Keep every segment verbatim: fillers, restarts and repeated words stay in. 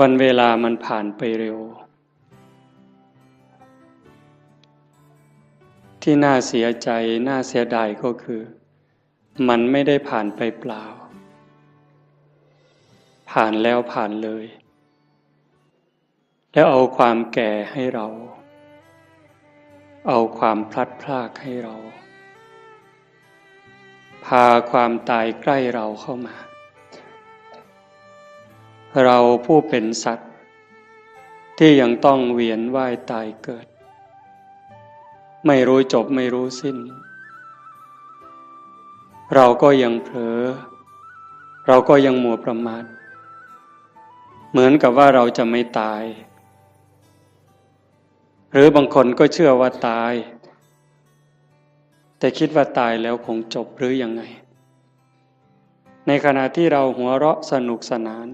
วันเวลามันผ่านไปเร็ว ที่น่าเสียใจ น่าเสียดายก็คือ มันไม่ได้ผ่านไปเปล่า ผ่านแล้วผ่านเลย แล้วเอาความแก่ให้เรา เอาความพลัดพรากให้เรา พาความตายใกล้เราเข้ามา เราผู้เป็นสัตว์ ที่ยังต้องเวียนว่ายตายเกิด ไม่รู้จบไม่รู้สิ้น เราก็ยังเผลอ เราก็ยังมัวประมาท เหมือนกับว่าเราจะไม่ตาย หรือบางคนก็เชื่อว่าตาย แต่คิดว่าตายแล้วคงจบหรือยังไง ในขณะที่เราหัวเราะสนุกสนาน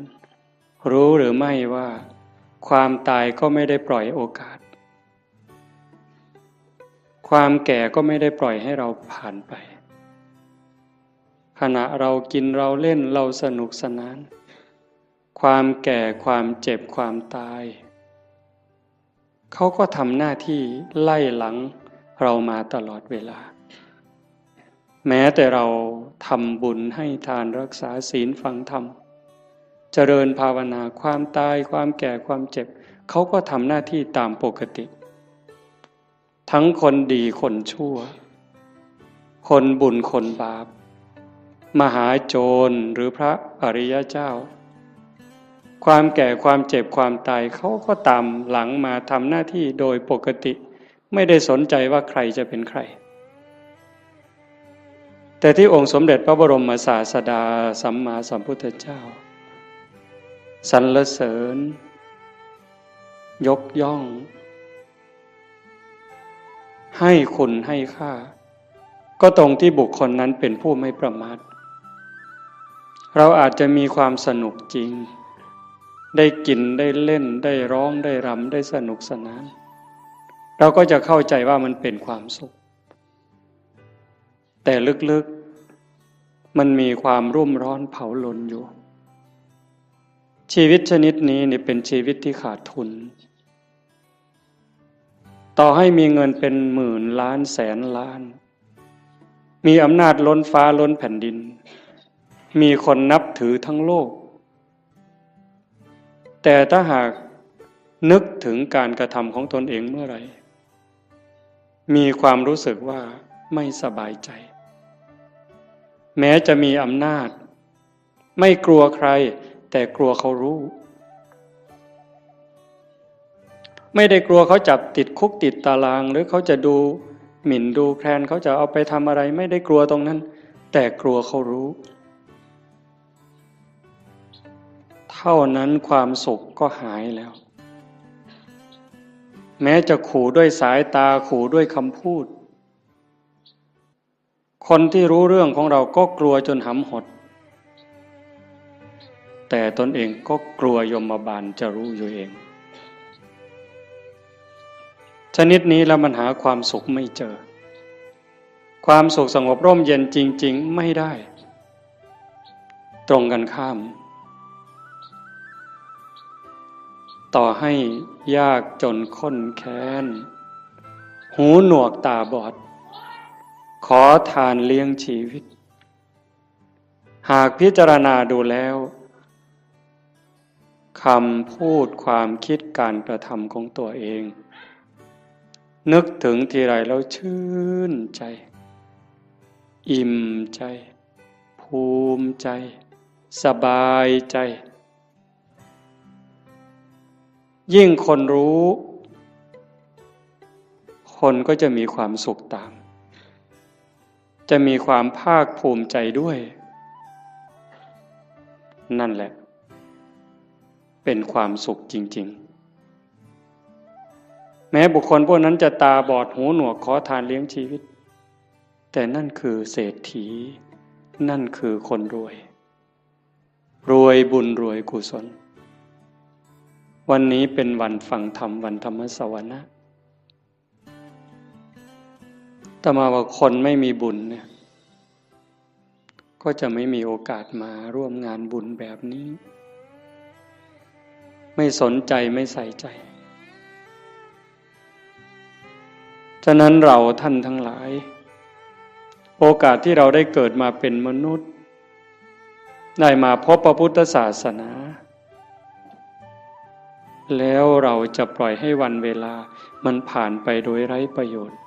รู้หรือไม่ว่า ความตายก็ไม่ได้ปล่อยโอกาส ความแก่ก็ไม่ได้ปล่อยให้เราผ่านไป ขณะเรากินเราเล่นเราสนุกสนาน ความแก่ความเจ็บความตาย เขาก็ทำหน้าที่ไล่หลังเรามาตลอดเวลา แม้แต่เราทำบุญให้ทานรักษาศีลฟังธรรม เจริญภาวนา ความตายความแก่ความเจ็บ เขาก็ทำหน้าที่ตามปกติ ทั้งคนดีคนชั่ว คนบุญคนบาป มหาโจรหรือพระอริยเจ้า ความแก่ความเจ็บความตาย เขาก็ตามหลังมาทำหน้าที่โดยปกติ ไม่ได้สนใจว่าใครจะเป็นใคร แต่ที่องค์สมเด็จพระบรมศาสดาสัมมาสัมพุทธเจ้า สรรเสริญ ยกย่อง ให้คุณให้ค่า ก็ตรงที่บุคคลนั้นเป็นผู้ไม่ประมาท เราอาจจะมีความสนุกจริง ได้กินได้เล่นได้ร้องได้รำได้สนุกสนาน เราก็จะเข้าใจว่ามันเป็นความสุข แต่ลึกๆ มันมีความรุ่มร้อนเผาลนอยู่ ชีวิตชนิดนี้นี่เป็นชีวิตที่ขาดทุน ต่อให้มีเงินเป็นหมื่นล้านแสนล้าน มีอำนาจล้นฟ้าล้นแผ่นดิน มีคนนับถือทั้งโลก แต่ถ้าหากนึกถึงการกระทำของตนเองเมื่อไหร่ มีความรู้สึกว่าไม่สบายใจ แม้จะมีอำนาจ ไม่กลัวใคร แต่กลัวเขารู้ ไม่ได้กลัวเขาจับติดคุกติดตาราง หรือเขาจะดูหมิ่นดูแคลน เขาจะเอาไปทำอะไร ไม่ได้กลัวตรงนั้น แต่กลัวเขารู้ เท่านั้นความสุขก็หายแล้ว แม้จะขู่ด้วยสายตา ขู่ด้วยคำพูด คนที่รู้เรื่องของเราก็กลัวจนหำหด แต่ตนเองก็กลัวยมบาลจะรู้อยู่เอง ชนิดนี้แล้วมันหาความสุขไม่เจอ ความสุขสงบร่มเย็นจริงๆ ไม่ได้ ตรงกันข้าม ต่อให้ยากจนข้นแค้น หูหนวกตาบอด ขอทานเลี้ยงชีวิต หากพิจารณาดูแล้ว คำพูดความคิดการกระทำของตัวเอง นึกถึงทีไรแล้วชื่นใจ อิ่มใจ ภูมิใจ สบายใจ ยิ่งคนรู้ คนก็จะมีความสุขตาม จะมีความภาคภูมิใจด้วย นั่นแหละ เป็นความสุขจริงๆ แม้บุคคลพวกนั้นจะตาบอดหูหนวกขอทานเลี้ยงชีวิต แต่นั่นคือเศรษฐี นั่นคือคนรวย รวยบุญรวยกุศล วันนี้เป็นวันฟังธรรม วันธรรมสวนะ อาตมาว่าคนไม่มีบุญเนี่ย ก็จะไม่มีโอกาสมาร่วมงานบุญแบบนี้ ไม่สนใจไม่ใส่ใจ ฉะนั้นเราท่านทั้งหลาย โอกาสที่เราได้เกิดมาเป็นมนุษย์ ได้มาพบพระพุทธศาสนา แล้วเราจะปล่อยให้วันเวลามันผ่านไปโดยไร้ประโยชน์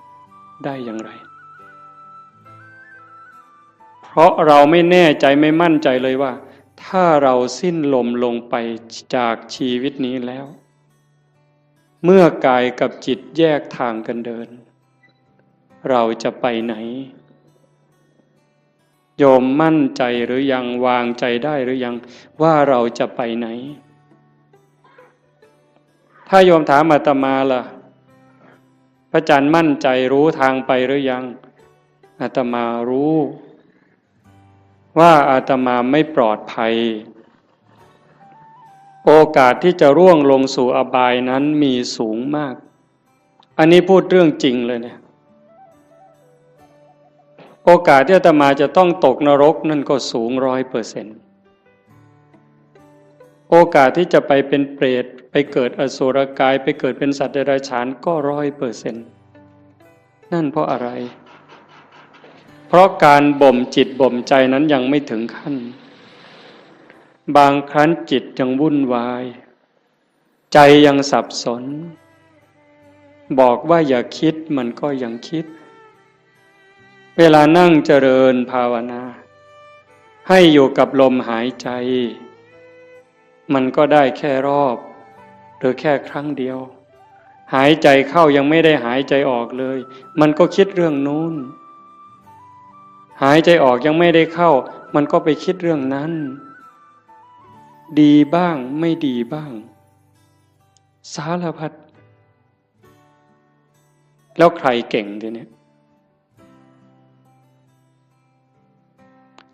ได้อย่างไร เพราะเราไม่แน่ใจไม่มั่นใจเลยว่า ถ้าเราสิ้นลมลงไปจากชีวิตนี้แล้ว เมื่อกายกับจิตแยกทางกันเดิน เราจะไปไหน โยมมั่นใจหรือยัง วางใจได้หรือยัง ว่าเราจะไปไหน ถ้าโยมถามอาตมาล่ะ พระอาจารย์มั่นใจรู้ทางไปหรือยัง อาตมารู้ ว่าอาตมาไม่ปลอดภัย โอกาสที่จะร่วงลงสู่อบายนั้นมีสูงมาก อันนี้พูดเรื่องจริงเลยเนี่ย โอกาสที่อาตมาจะต้องตกนรกนั่นก็สูงร้อยเปอร์เซ็นต์ โอกาสที่จะไปเป็นเปรต ไปเกิดอสุรกาย ไปเกิดเป็นสัตว์เดรัจฉานก็ร้อยเปอร์เซ็นต์ นั่นเพราะอะไร เพราะการบ่มจิตบ่มใจนั้นยังไม่ถึงขั้น บางครั้งจิตยังวุ่นวาย ใจยังสับสน บอกว่าอย่าคิดมันก็ยังคิด เวลานั่งเจริญภาวนา ให้อยู่กับลมหายใจ มันก็ได้แค่รอบ หรือแค่ครั้งเดียว หายใจเข้ายังไม่ได้หายใจออกเลย มันก็คิดเรื่องนู้น หายใจออกยังไม่ได้เข้า มันก็ไปคิดเรื่องนั้น ดีบ้างไม่ดีบ้าง สารพัด แล้วใครเก่งทีเนี้ย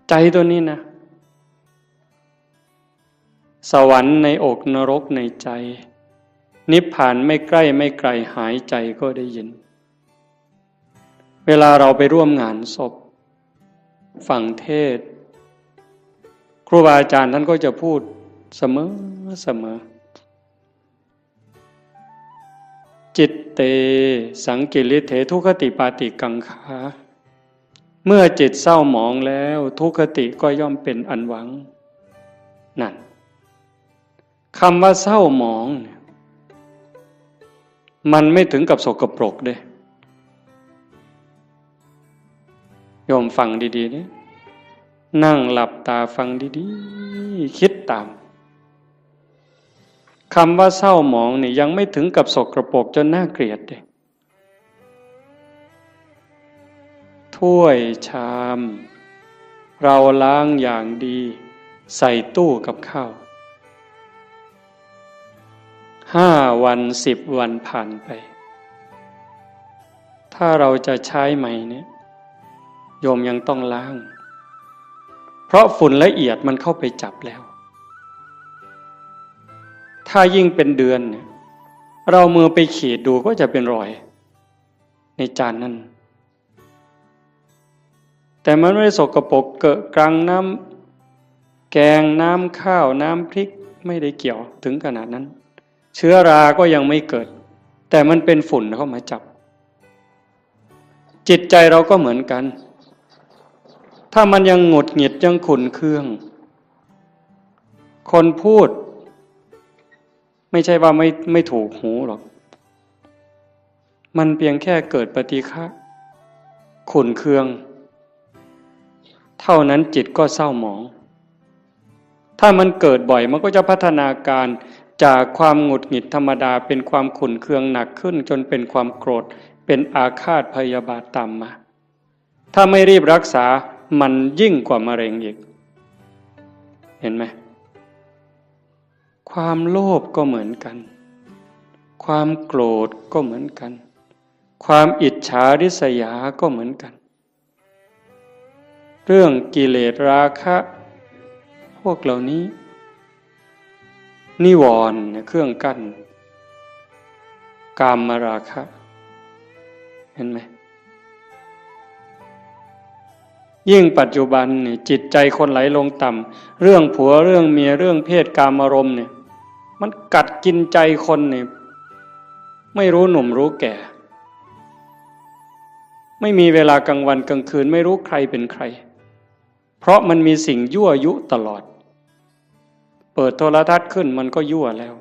ใจตัวนี้นะ สวรรค์ในอกนรกในใจ นิพพานไม่ใกล้ไม่ไกล หายใจก็ได้ยิน เวลาเราไปร่วมงานศพ ฟังเทศน์ ครูบาอาจารย์ท่านก็จะพูดเสมอเสมอ จิตเต สังกิริเถ ทุคติปาติกังขา เมื่อจิตเศร้าหมองแล้ว ทุคติก็ย่อมเป็นอันหวัง นั่น คำว่าเศร้าหมองเนี่ย มันไม่ถึงกับสกปรกเด้ โยมฟังดีๆ นี่ นั่งหลับตาฟังดีๆ คิดตาม คำว่าเศร้าหมองนี่ยังไม่ถึงกับสกปรกจนน่าเกลียดเด้ ถ้วยชาม เราล้างอย่างดี ใส่ตู้กับข้าว ห้าวัน สิบวันผ่านไป ถ้าเราจะใช้ใหม่เนี่ย โยมยังต้องล้าง เพราะฝุ่นละเอียดมันเข้าไปจับแล้ว ถ้ายิ่งเป็นเดือนเนี่ย เรามือไปขีดดูก็จะเป็นรอย ในจานนั้น แต่มันไม่ได้สกปรกเกอะกรังน้ำแกง น้ำข้าว น้ำพริก ไม่ได้เกี่ยวถึงขนาดนั้น เชื้อราก็ยังไม่เกิด แต่มันเป็นฝุ่นเข้ามาจับ จิตใจเราก็เหมือนกัน ถ้ามันยังหงุดหงิดยังขุ่นเคือง คนพูด ไม่ใช่ว่าไม่ไม่ถูกหูหรอก มันเพียงแค่เกิดปฏิฆะ ขุ่นเคือง เท่านั้นจิตก็เศร้าหมอง ถ้ามันเกิดบ่อยมันก็จะพัฒนาการจากความหงุดหงิดธรรมดาเป็นความขุ่นเคืองหนักขึ้น จนเป็นความโกรธ เป็นอาฆาตพยาบาทตามมา ถ้าไม่รีบรักษามันยิ่งกว่ามะเร็งอีก เห็นไหม ความโลภก็เหมือนกัน ความโกรธก็เหมือนกัน ความอิจฉาริษยาก็เหมือนกัน เรื่องกิเลสราคะ พวกเหล่านี้ นิวรณ์เนี่ยเครื่องกั้น กามราคะ เห็นไหม ยิ่งปัจจุบันเนี่ยจิตใจคนไหลลงต่ำ เรื่องผัวเรื่องเมียเรื่องเพศกามารมณ์เนี่ย มันกัดกินใจคนเนี่ย ไม่รู้หนุ่มรู้แก่ ไม่มีเวลากลางวันกลางคืน ไม่รู้ใครเป็นใคร เพราะมันมีสิ่งยั่วยุตลอด เปิดโทรทัศน์ขึ้นมันก็ยั่วแล้ว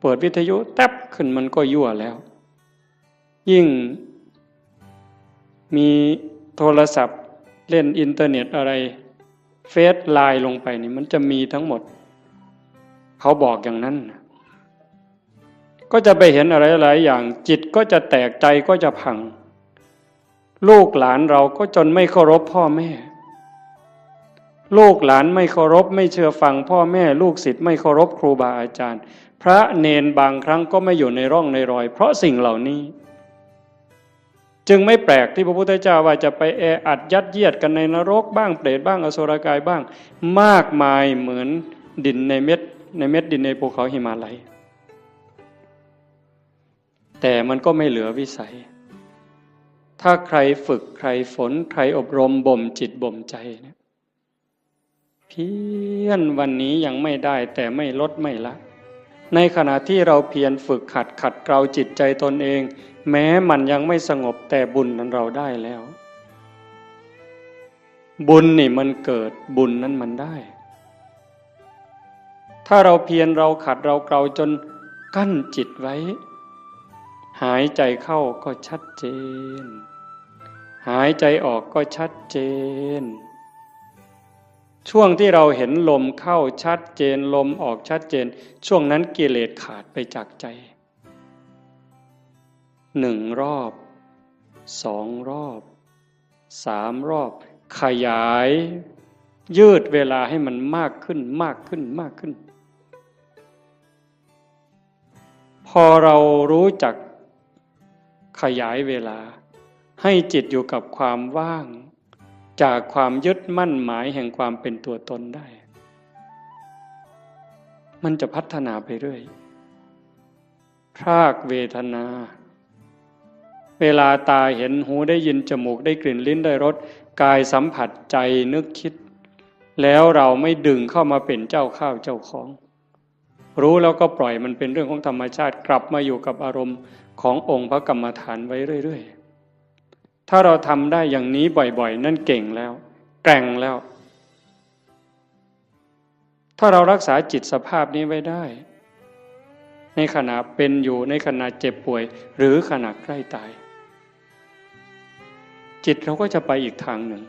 เปิดวิทยุแต๊บขึ้นมันก็ยั่วแล้ว ยิ่งมีโทรศัพท์เล่นอินเทอร์เน็ตอะไร เฟซไลน์ลงไปนี่มันจะมีทั้งหมด เขาบอกอย่างนั้นนะ ก็จะไปเห็นอะไรหลายอย่าง จิตก็จะแตก ใจก็จะพัง ลูกหลานเราก็จนไม่เคารพพ่อแม่ ลูกหลานไม่เคารพไม่เชื่อฟังพ่อแม่ ลูกศิษย์ไม่เคารพครูบาอาจารย์ พระเณรบางครั้งก็ไม่อยู่ในร่องในรอย เพราะสิ่งเหล่านี้ จึงไม่แปลกที่พระพุทธเจ้าว่าจะไปแออัดยัดเยียดกันในนรกบ้าง เปรตบ้าง อสุรกายบ้าง มากมายเหมือนดินในเม็ด ในเม็ดดินในภูเขาหิมาลัย แต่มันก็ไม่เหลือวิสัย ถ้าใครฝึก ใครฝน ใครอบรมบ่มจิตบ่มใจเนี่ย เพียรวันนี้ยังไม่ได้ แต่ไม่ลดไม่ละ ในขณะที่เราเพียรฝึกหัดขัดเกลาจิตใจตนเอง แม้มันยังไม่สงบ แต่บุญนั้นเราได้แล้ว บุญนี่มันเกิด บุญนั้นมันได้ ถ้าเราเพียร เราขัด เราเกลาจนกั้นจิตไว้ หายใจเข้าก็ชัดเจน หายใจออกก็ชัดเจน ช่วงที่เราเห็นลมเข้าชัดเจน ลมออกชัดเจน ช่วงนั้นกิเลสขาดไปจากใจ หนึ่งรอบ สองรอบ สามรอบ ขยาย ยืดเวลาให้มันมากขึ้น มากขึ้น มากขึ้น พอเรารู้จักขยายเวลา ให้จิตอยู่กับความว่าง จากความยึดมั่นหมายแห่งความเป็นตัวตนได้ มันจะพัฒนาไปเรื่อย พรากเวทนา เวลาตาเห็น หูได้ยิน จมูกได้กลิ่น ลิ้นได้รส กายสัมผัส ใจนึกคิด แล้วเราไม่ดึงเข้ามาเป็นเจ้าข้าวเจ้าของ รู้แล้วก็ปล่อยมันเป็นเรื่องของธรรมชาติ กลับมาอยู่กับอารมณ์ขององค์พระกรรมฐานไว้เรื่อยๆ ถ้าเราทำได้อย่างนี้บ่อยๆ นั่นเก่งแล้ว แกร่งแล้ว ถ้าเรารักษาจิตสภาพนี้ไว้ได้ ในขณะเป็นอยู่ ในขณะเจ็บป่วย หรือขณะใกล้ตาย จิตเราก็จะไปอีกทางหนึ่ง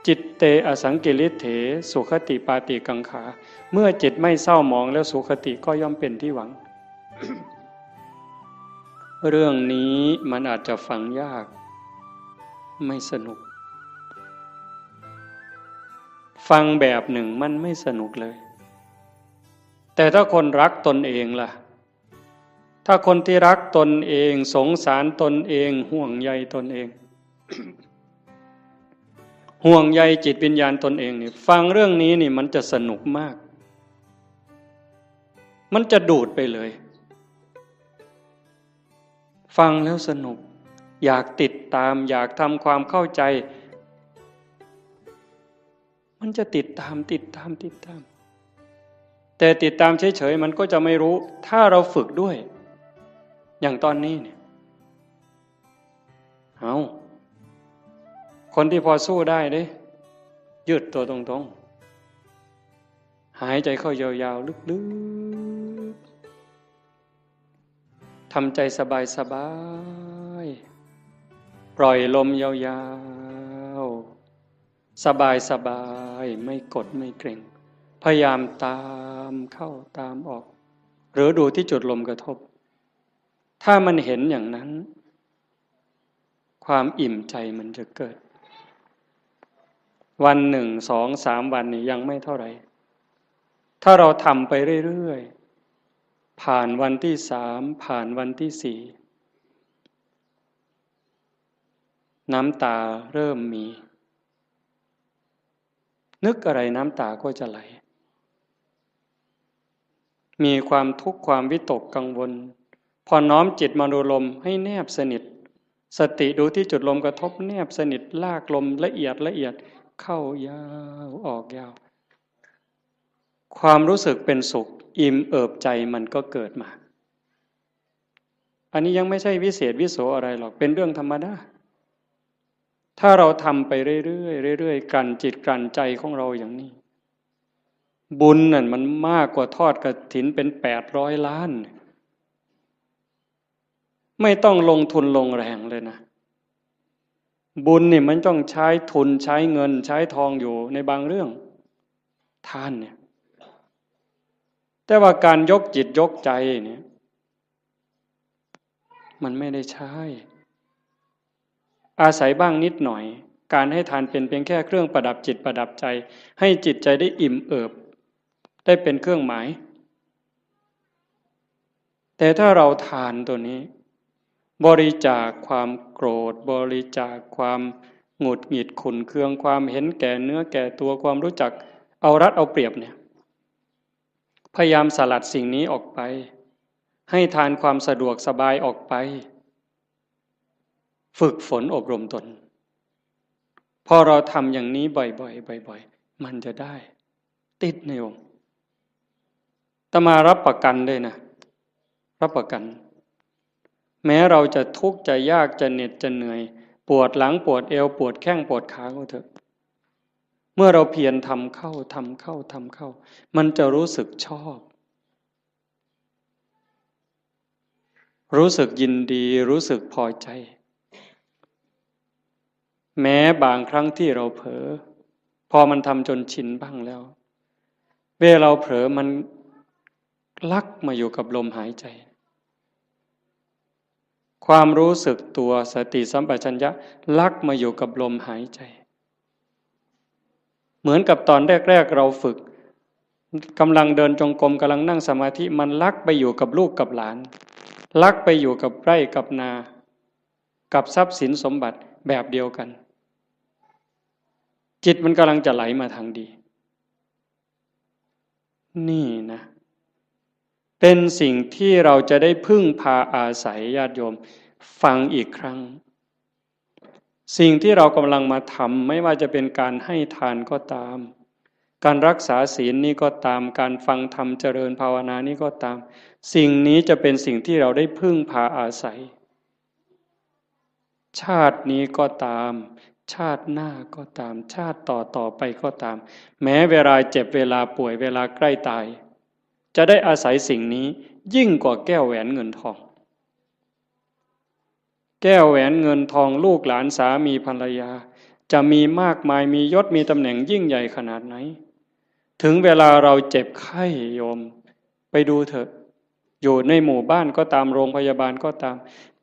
จิตเตอสังกิริเถ สุขติปาติกังขา เมื่อจิตไม่เศร้าหมองแล้ว สุขติก็ย่อมเป็นที่หวัง เรื่องนี้มันอาจจะฟังยาก ไม่สนุก ฟังแบบหนึ่งมันไม่สนุกเลย แต่ถ้าคนรักตนเองล่ะ ถ้าคนที่รักตนเอง สงสารตนเอง ห่วงใยตนเอง ห่วงใยจิตวิญญาณตนเองนี่ ฟังเรื่องนี้นี่มันจะสนุกมาก มันจะดูดไปเลย ฟังแล้วสนุก อยากติดตาม อยากทำความเข้าใจ มันจะติดตาม ติดตาม ติดตาม แต่ติดตามเฉยๆ มันก็จะไม่รู้ ถ้าเราฝึกด้วย อย่างตอนนี้เนี่ย เอา คนที่พอสู้ได้เด้ ยืดตัวตรงๆ หายใจเข้ายาวๆ ลึกๆ ทำใจสบายๆ ปล่อยลมยาวๆ สบายๆ ไม่กดไม่เกร็ง พยายามตามเข้าตามออก หรือดูที่จุดลมกระทบ ถ้ามันเห็นอย่างนั้น ความอิ่มใจมันจะเกิด วันหนึ่ง สอง สาม วันนี่ยังไม่เท่าไหร่ ถ้าเราทำไปเรื่อยๆ ผ่านวันที่สาม ผ่านวันที่สี่ น้ำตาเริ่มมี นึกอะไรน้ำตาก็จะไหล มีความทุกข์ความวิตกกังวล พอน้อมจิตมาดูลมให้แนบสนิท สติดูที่จุดลมกระทบแนบสนิท ลากลมละเอียดละเอียด เข้ายาวออกยาว ความรู้สึกเป็นสุขอิ่มเอิบใจมันก็เกิดมา อันนี้ยังไม่ใช่วิเศษวิโสอะไรหรอก เป็นเรื่องธรรมดา ถ้าเราทำไปเรื่อยๆเรื่อยๆกลั่นจิตกลั่นใจของเราอย่างนี้ บุญนั่นมันมากกว่าทอดกฐินเป็นแปดร้อยล้าน ไม่ต้องลงทุนลงแรงเลยนะ บุญนี่มันต้องใช้ทุนใช้เงินใช้ทองอยู่ในบางเรื่อง ทานเนี่ย แต่ว่าการยกจิตยกใจเนี่ย มันไม่ได้ใช้ อาศัยบ้างนิดหน่อย การให้ทานเป็นเพียงแค่เครื่องประดับจิตประดับใจ ให้จิตใจได้อิ่มเอิบ ได้เป็นเครื่องหมาย แต่ถ้าเราทานตัวนี้ บริจาคความโกรธ บริจาคความหงุดหงิดขุ่นเคือง ความเห็นแก่เนื้อแก่ตัว ความรู้จักเอารัดเอาเปรียบเนี่ย พยายามสลัดสิ่งนี้ออกไป ให้ทานความสะดวกสบายออกไป ฝึกฝนอบรมตน พอเราทำอย่างนี้บ่อยๆบ่อยๆมันจะได้ ติดในองค์ อาตมารับประกันเลยนะ รับประกัน แม้เราจะทุกข์จะยากจะเหน็ดจะเหนื่อย ปวดหลังปวดเอวปวดแข้งปวดขาก็เถอะ เมื่อเราเพียรทำเข้าทำเข้าทำเข้า มันจะรู้สึกชอบ รู้สึกยินดี รู้สึกพอใจ แม้บางครั้งที่เราเผลอ พอมันทำจนชินบ้างแล้ว เวลาเราเผลอมันลักมาอยู่กับลมหายใจ ความรู้สึกตัวสติสัมปชัญญะลักมาอยู่กับลมหายใจ เหมือนกับตอนแรกๆเราฝึก กำลังเดินจงกรม กำลังนั่งสมาธิ มันลักไปอยู่กับลูกกับหลาน ลักไปอยู่กับไร่กับนา กับทรัพย์สินสมบัติแบบเดียวกัน จิตมันกำลังจะไหลมาทางดี นี่นะ เป็นสิ่งที่เราจะได้พึ่งพาอาศัย ญาติโยม ฟังอีกครั้ง สิ่งที่เรากำลังมาทำ ไม่ว่าจะเป็นการให้ทานก็ตาม การรักษาศีลนี้ก็ตาม การฟังธรรมเจริญภาวนานี้ก็ตาม สิ่งนี้จะเป็นสิ่งที่เราได้พึ่งพาอาศัย ชาตินี้ก็ตาม ชาติหน้าก็ตาม ชาติต่อต่อไปก็ตาม แม้เวลาเจ็บ เวลาป่วย เวลาใกล้ตาย จะได้อาศัยสิ่งนี้ยิ่งกว่าแก้วแหวนเงินทอง แก้วแหวนเงินทอง ลูกหลาน สามีภรรยา จะมีมากมาย มียศมีตำแหน่งยิ่งใหญ่ขนาดไหน ถึงเวลาเราเจ็บไข้ โยม ไปดูเถอะ อยู่ในหมู่บ้านก็ตาม โรงพยาบาลก็ตาม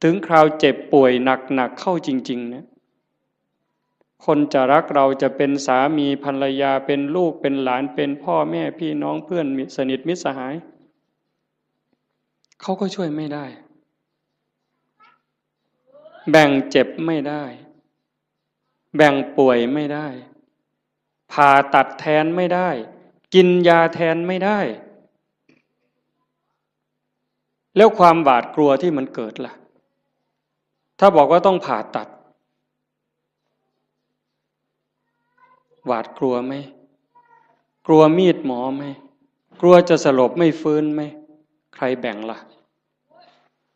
ถึงคราวเจ็บป่วยหนักๆเข้าจริงๆเนี่ย คนจะรักเรา จะเป็นสามีภรรยา เป็นลูกเป็นหลาน เป็นพ่อแม่พี่น้อง เพื่อนสนิทมิตรสหาย เขาก็ช่วยไม่ได้ แบ่งเจ็บไม่ได้ แบ่งป่วยไม่ได้ ผ่าตัดแทนไม่ได้ กินยาแทนไม่ได้ แล้วความหวาดกลัวที่มันเกิดล่ะ ถ้าบอกว่าต้องผ่าตัด หวาดกลัวไหม กลัวมีดหมอไหม กลัวจะสลบไม่ฟื้นไหม ใครแบ่งล่ะ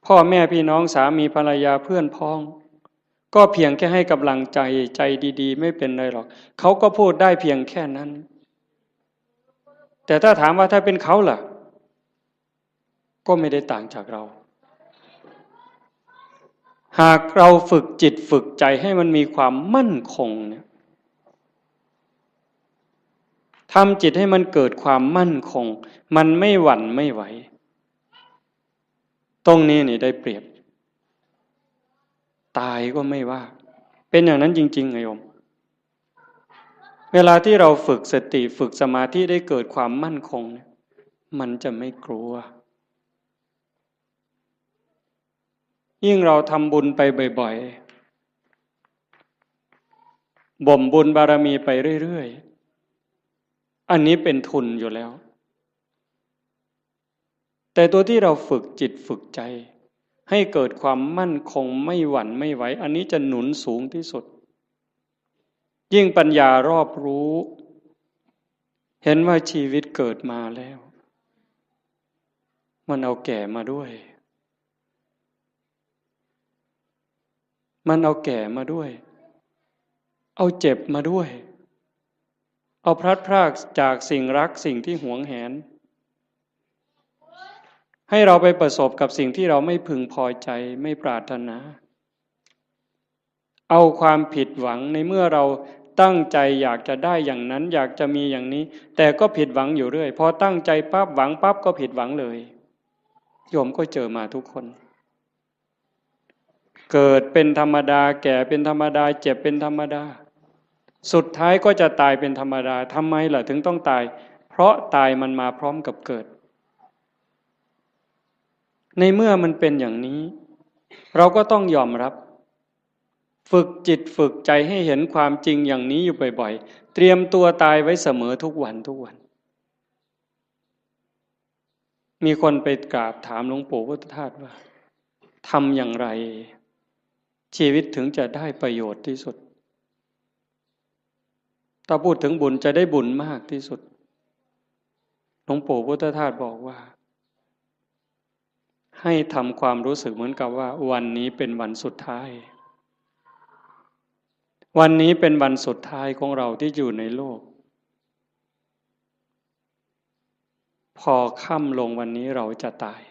พ่อแม่พี่น้อง สามีภรรยา เพื่อนพ้อง ก็เพียงแค่ให้กำลังใจ ใจดีๆ ไม่เป็นไรหรอก เขาก็พูดได้เพียงแค่นั้น แต่ถ้าถามว่าถ้าเป็นเขาล่ะ ก็ไม่ได้ต่างจากเรา หากเราฝึกจิตฝึกใจให้มันมีความมั่นคงเนี่ย ทำจิตให้มันเกิดความมั่นคง มันไม่หวั่นไม่ไหว ตรงนี้นี่ได้เปรียบ ตายก็ไม่ว่า เป็นอย่างนั้นจริงๆ ไงโยม เวลาที่เราฝึกสติ ฝึกสมาธิ ได้เกิดความมั่นคงเนี่ย มันจะไม่กลัว ยิ่งเราทำบุญไปบ่อยๆ บ่มบุญบารมีไปเรื่อยๆ อันนี้เป็นทุนอยู่แล้ว แต่ตัวที่เราฝึกจิตฝึกใจ ให้เกิดความมั่นคง ไม่หวั่นไม่ไหว อันนี้จะหนุนสูงที่สุด ยิ่งปัญญารอบรู้ เห็นว่าชีวิตเกิดมาแล้ว มันเอาแก่มาด้วย มันเอาแก่มาด้วย เอาเจ็บมาด้วย เอาพลัดพรากจากสิ่งรักสิ่งที่หวงแหน ให้เราไปประสบกับสิ่งที่เราไม่พึงพอใจไม่ปรารถนา เอาความผิดหวังในเมื่อเราตั้งใจอยากจะได้อย่างนั้น อยากจะมีอย่างนี้ แต่ก็ผิดหวังอยู่เรื่อย พอตั้งใจปั๊บหวังปั๊บก็ผิดหวังเลย โยมก็เจอมาทุกคน เกิดเป็นธรรมดา แก่เป็นธรรมดา เจ็บเป็นธรรมดา สุดท้ายก็จะตายเป็นธรรมดา ทำไมล่ะถึงต้องตาย เพราะตายมันมาพร้อมกับเกิด ในเมื่อมันเป็นอย่างนี้ เราก็ต้องยอมรับ ฝึกจิตฝึกใจให้เห็นความจริงอย่างนี้อยู่บ่อยๆ เตรียมตัวตายไว้เสมอทุกวันทุกวัน มีคนไปกราบถามหลวงปู่พุทธทาสว่า ทำอย่างไร ชีวิตถึงจะได้ประโยชน์ที่สุด ถ้าพูดถึงบุญจะได้บุญมากที่สุด หลวงปู่พุทธทาสบอกว่า ให้ทำความรู้สึกเหมือนกับว่าวันนี้เป็นวันสุดท้าย วันนี้เป็นวันสุดท้ายของเราที่อยู่ในโลก พอค่ำลงวันนี้เราจะตาย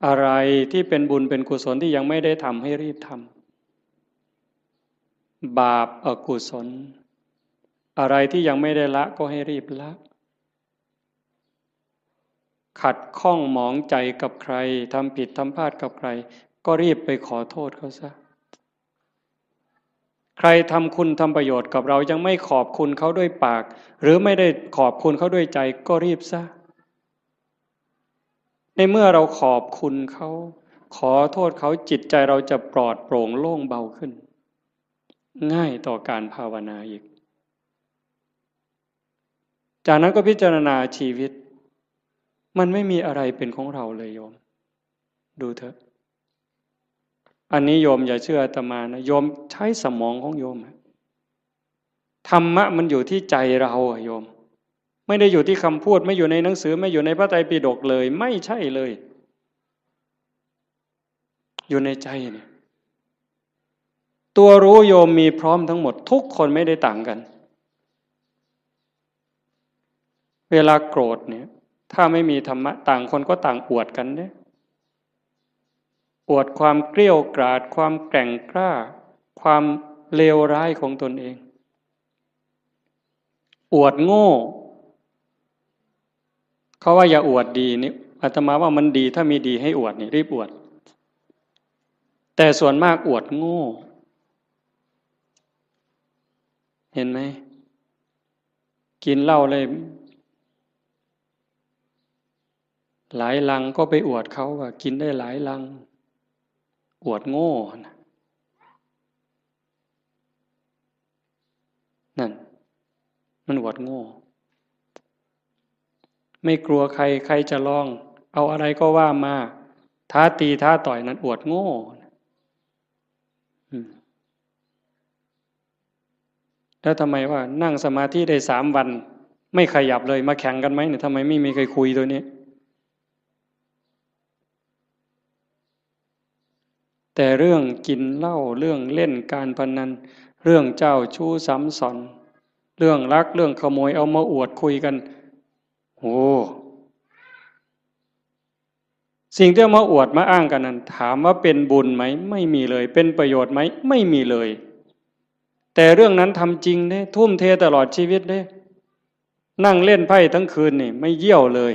อะไรที่เป็นบุญเป็นกุศลที่ยังไม่ได้ทำให้รีบทำ บาปอกุศล อะไรที่ยังไม่ได้ละก็ให้รีบละ ขัดข้องหมองใจกับใคร ทำผิดทำพลาดกับใคร ก็รีบไปขอโทษเขาซะ ใครทำคุณทำประโยชน์กับเรายังไม่ขอบคุณเขาด้วยปาก หรือไม่ได้ขอบคุณเขาด้วยใจก็รีบซะ ในเมื่อเราขอบคุณเขา ขอโทษเขา จิตใจเราจะปลอดโปร่งโล่งเบาขึ้น ง่ายต่อการภาวนาอีก จากนั้นก็พิจารณาชีวิต มันไม่มีอะไรเป็นของเราเลยโยม ดูเถอะ อันนี้โยมอย่าเชื่ออาตมานะ โยมใช้สมองของโยมอะ ธรรมะมันอยู่ที่ใจเราอะโยม ไม่ได้อยู่ที่คำพูด ไม่อยู่ในหนังสือ ไม่อยู่ในพระไตรปิฎกเลย ไม่ใช่เลย อยู่ในใจเนี่ย ตัวรู้โยมมีพร้อมทั้งหมด ทุกคนไม่ได้ต่างกัน เวลาโกรธเนี่ย ถ้าไม่มีธรรมะ ต่างคนก็ต่างอวดกันเนี่ย อวดความเกรี้ยวกราด ความแกร่งกล้า ความเลวร้ายของตนเอง อวดโง่ เขาว่าอย่าอวดดีนี่ อาตมาว่ามันดี ถ้ามีดีให้อวดนี่ รีบอวด แต่ส่วนมากอวดโง่ เห็นไหม กินเหล้าเลย หลายลังก็ไปอวดเขาว่ากินได้หลายลัง อวดโง่นะ นั่น มันอวดโง่ ไม่กลัวใคร ใครจะลอง เอาอะไรก็ว่ามา ท้าตีท้าต่อย นั่นอวดโง่ อืม แล้วทำไมว่านั่งสมาธิได้สามวัน ไม่ขยับเลย มาแข่งกันไหมเนี่ย ทำไมไม่มีใครคุยตัวนี้ แต่เรื่องกินเหล้า เรื่องเล่นการพนัน เรื่องเจ้าชู้ซ้ำซ้อน เรื่องลัก เรื่องขโมย เอามาอวดคุยกัน โอ้ สิ่งที่เอามาอวดมาอ้างกันนั้น ถามว่าเป็นบุญไหม ไม่มีเลย เป็นประโยชน์ไหม ไม่มีเลย แต่เรื่องนั้นทำจริงเด้ ทุ่มเทตลอดชีวิตเด้ นั่งเล่นไพ่ทั้งคืนนี่ ไม่เยี่ยวเลย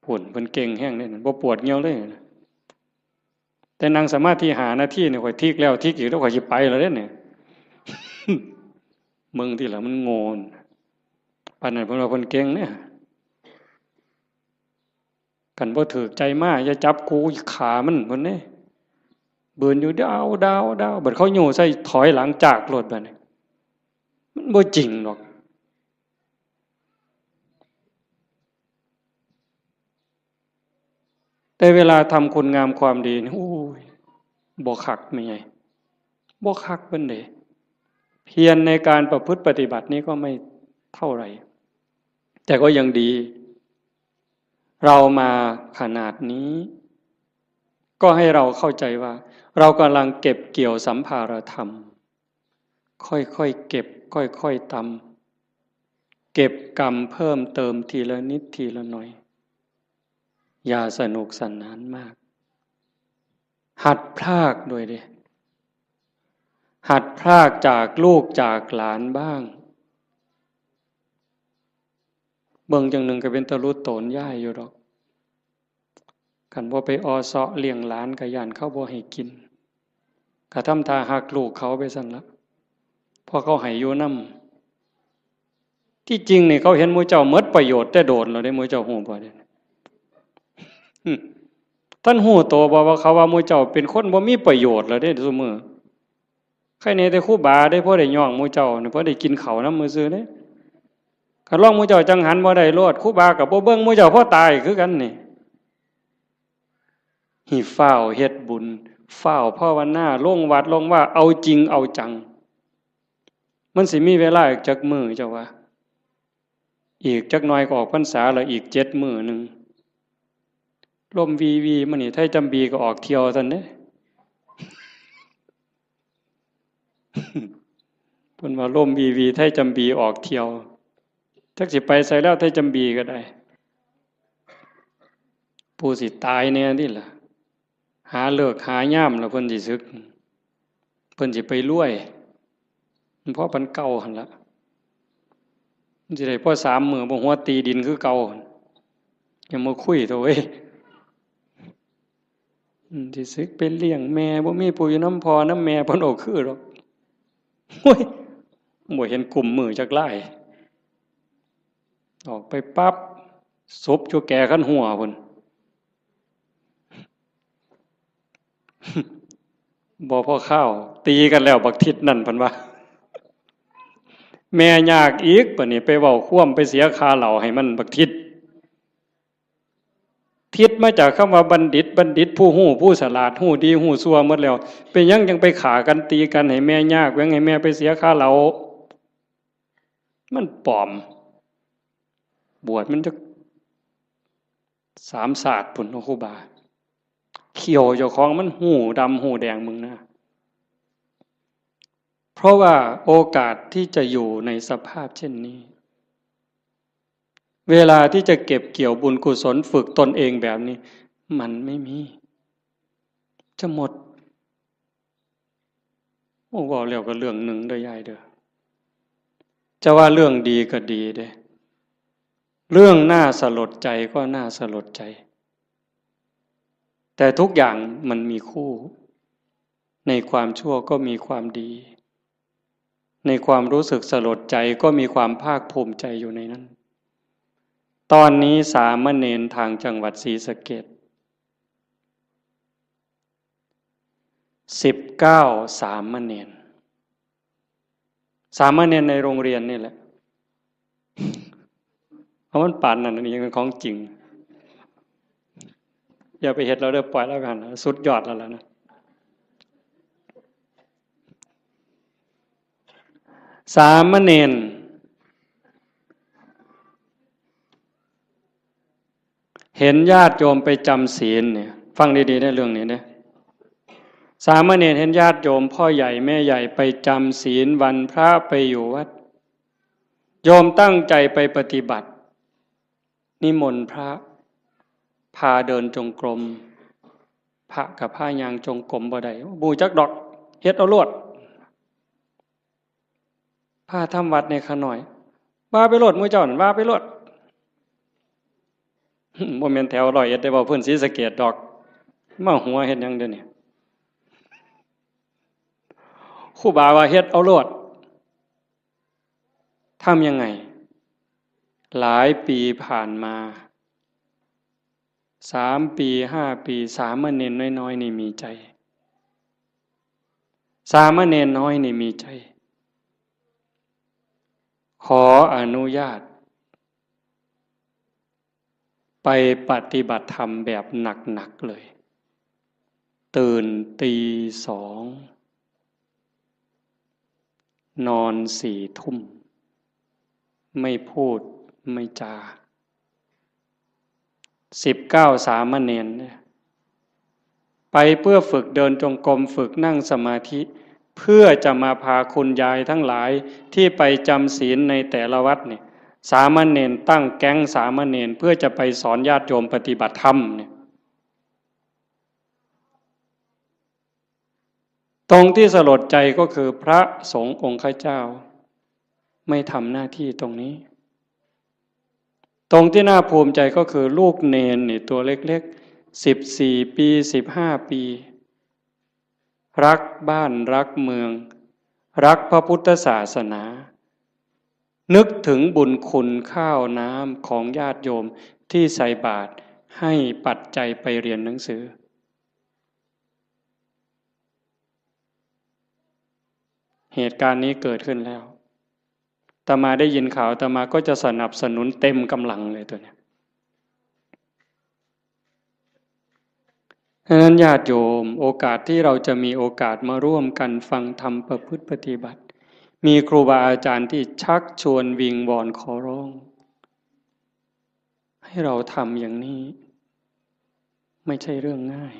ผุ่นเพิ่นเก่งแฮงเด้ บ่ปวดเยี่ยวเลย แต่นั่งสมาธิห้านาทีนี่ ข้อยทิกแล้วทิกอีก แล้วข้อยสิไปแล้วเด้เนี่ย เบิ่งติล่ะ มันโง่ ปานนั้นเพิ่นว่าเพิ่นเก่งเนี่ย คันบ่ถูกใจมา อย่าจับกู ขามัน เพิ่นเด้ บืนอยู่ดาว ดาว ดาว บัดเขาโย่ใส่ ถอยหลังจากโลดบัดนี้ มันบ่จริงดอก แต่เวลาทำคุณงามความดีนี่ โอ้ย บ่คักแม่ใหญ่ บ่คักปานใด เพียรในการประพฤติปฏิบัตินี้ก็ไม่เท่าไหร่ แต่ก็ยังดี เรามาขนาดนี้ ก็ให้เราเข้าใจว่า เรากำลังเก็บเกี่ยวสัมภารธรรม ค่อยๆเก็บ ค่อยๆตำ เก็บกำเพิ่มเติมทีละนิดทีละหน่อย อย่าสนุกสนานมาก หัดพรากด้วยเด้ หัดพรากจากลูกจากหลานบ้าง เบิ่งจั่งหนึ่งก็เป็นตาหลุดโตนยายอยู่ดอก คันบ่ไปออเซาะเลี้ยงหลานก็ย้านเขาบ่ให้กิน ก็ทำท่าฮักลูกเขาไปซั่นละ เพราะเขาให้อยู่นำ ที่จริงนี่เขาเห็นหมู่เจ้าหมดประโยชน์แต่โดนแล้วเด้ หมู่เจ้าฮู้บ่เด้ อืม ท่านฮู้โตบ่ว่าเขาว่าหมู่เจ้าเป็นคนบ่มีประโยชน์แล้วเด้ซุมื้อ ใครแหน่แต่ครูบาเด้ พอได้ย่องหมู่เจ้านี่ พอได้กินข้าวนำซื่อๆเด้ คันลองหมู่เจ้าจั่งหันบ่ได้โลด ครูบาก็บ่เบิ่งหมู่เจ้า พอตายคือกันนี่ ให้ฟ้าวเฮ็ดบุญ ฟ้าวภาวนา ลงวัดลงวา เอาจริงเอาจัง มันสิมีเวลาอีกจักมื้อเจ้าว่า อีกจักหน่อยก็ออกพรรษาแล้ว อีกเจ็ดมื้อหนึ่ง ลมวีวีมานี่ ไทยจำบีก็ออกเที่ยวซั่นเด้ เพิ่นว่าลมวีวี ไทยจำบีออกเที่ยว จักสิไปไสแล้ว ไทยจำบีก็ได้ ผู้สิตายแหน่นี่ล่ะ หาฤกษ์หายามแล้วเพิ่นสิสึก เพิ่นสิไปรวย มันพอปานเก่าหั่นละ มันสิได้พอสามมื้อบ่ หัวตีดินคือเก่า อย่ามาคุยเถาะเว้ย อืม สิสึกไปเลี้ยงแม่ บ่มีผู้อยู่นำพ่อนำแม่ เพิ่นโอ้คือดอก โอ้ย บ่เห็นกุมมือจักลาย ออกไปปั๊บ ศพอยู่แก่คันหัวพุ้น บ่พอคาว ตีกันแล้วบักทิศนั่น เพิ่นว่า แม่ยากอีก บัดนี้ไปเว้าความ ไปเสียค่าเหล้าให้มันบักทิศ ทิศมาจากคำว่าบัณฑิต บัณฑิตผู้ฮู้ ผู้ฉลาด ฮู้ดีฮู้ชั่วหมดแล้ว เป็นหยังจั่งไปฆ่ากันตีกันให้แม่ยาก แหว่งให้แม่ไปเสียค่าเหล้า มันปลอม บวชมันจักสามชาติพุ้นเนาะครูบา เขี้ยวเจ้าของมันฮู้ดำฮู้แดง มึงนะ เพราะว่าโอกาสที่จะอยู่ในสภาพเช่นนี้ เวลาที่จะเก็บเกี่ยวบุญกุศล ฝึกตนเองแบบนี้ มันไม่มี จะหมด โอ้ เว้าแล้วก็เรื่องหนึ่งเด้อยายเด้อ จะว่าเรื่องดีก็ดีเด้ เรื่องน่าสลดใจก็น่าสลดใจ แต่ทุกอย่างมันมีคู่ ในความชั่วก็มีความดี ในความรู้สึกสลดใจก็มีความภาคภูมิใจอยู่ในนั้น ตอนนี้สามเณรทางจังหวัดศรีสะเกษ สิบเก้าสามเณร สามเณรในโรงเรียนนี่แหละ เพราะมันปานนั้น อันนี้ยังเป็นของจริง อย่าไปเฮ็ดเราเด้อ ปล่อยแล้วกัน สุดยอดแล้วล่ะนะ สามเณร เห็นญาติโยมไปจำศีลเนี่ย ฟังดีๆนะเรื่องนี้นะ สามเณรเห็นญาติโยมพ่อใหญ่แม่ใหญ่ไปจำศีลวันพระไปอยู่วัด โยมตั้งใจไปปฏิบัติ นิมนต์พระ พาเดินจงกรม พระกับพาย่างจงกรมบ่ได้ บ่ฮู้จักดอก เฮ็ดเอาโลด พาทำวัดแหน่ข้าน้อย ว่าไปโลด หมู่เจ้านั่น ว่าไปโลด บ่แม่นแถวร้อยเอ็ดเด้ เว้าพื้นศรีสะเกษดอก มาหัวเฮ็ดหยังเดี๋ยวนี้ ครูบาว่าเฮ็ดเอาโลด ทำยังไง หลายปีผ่านมา สามปี ห้าปี สามเณรน้อยๆนี่มีใจ สามเณรน้อยนี่มีใจ ขออนุญาต ไปปฏิบัติธรรมแบบหนักๆเลย ตื่นตีสอง นอนสี่ทุ่ม ไม่พูดไม่จา สิบเก้าสามเณรเนี่ย ไปเพื่อฝึกเดินจงกรม ฝึกนั่งสมาธิ เพื่อจะมาพาคุณยายทั้งหลายที่ไปจำศีลในแต่ละวัดเนี่ย สามเณรตั้งแก๊งสามเณรเพื่อจะไปสอนญาติโยมปฏิบัติธรรมเนี่ย ตรงที่สลดใจก็คือพระสงฆ์องค์ข้าเจ้า ไม่ทำหน้าที่ตรงนี้ ตรงที่น่าภูมิใจก็คือลูกเณรนี่ตัวเล็กๆ สิบสี่ปี สิบห้าปี รักบ้านรักเมือง รักพระพุทธศาสนา นึกถึงบุญคุณข้าวน้ำของญาติโยมที่ใส่บาตรให้ปัจจัยไปเรียนหนังสือ เหตุการณ์นี้เกิดขึ้นแล้ว อาตมาได้ยินข่าว อาตมาก็จะสนับสนุนเต็มกำลังเลยตัวเนี้ย ฉะนั้นญาติโยม โอกาสที่เราจะมีโอกาสมาร่วมกันฟังธรรมประพฤติปฏิบัติ มีครูบาอาจารย์ที่ชักชวนวิงวอนขอร้อง ให้เราทำอย่างนี้ ไม่ใช่เรื่องง่าย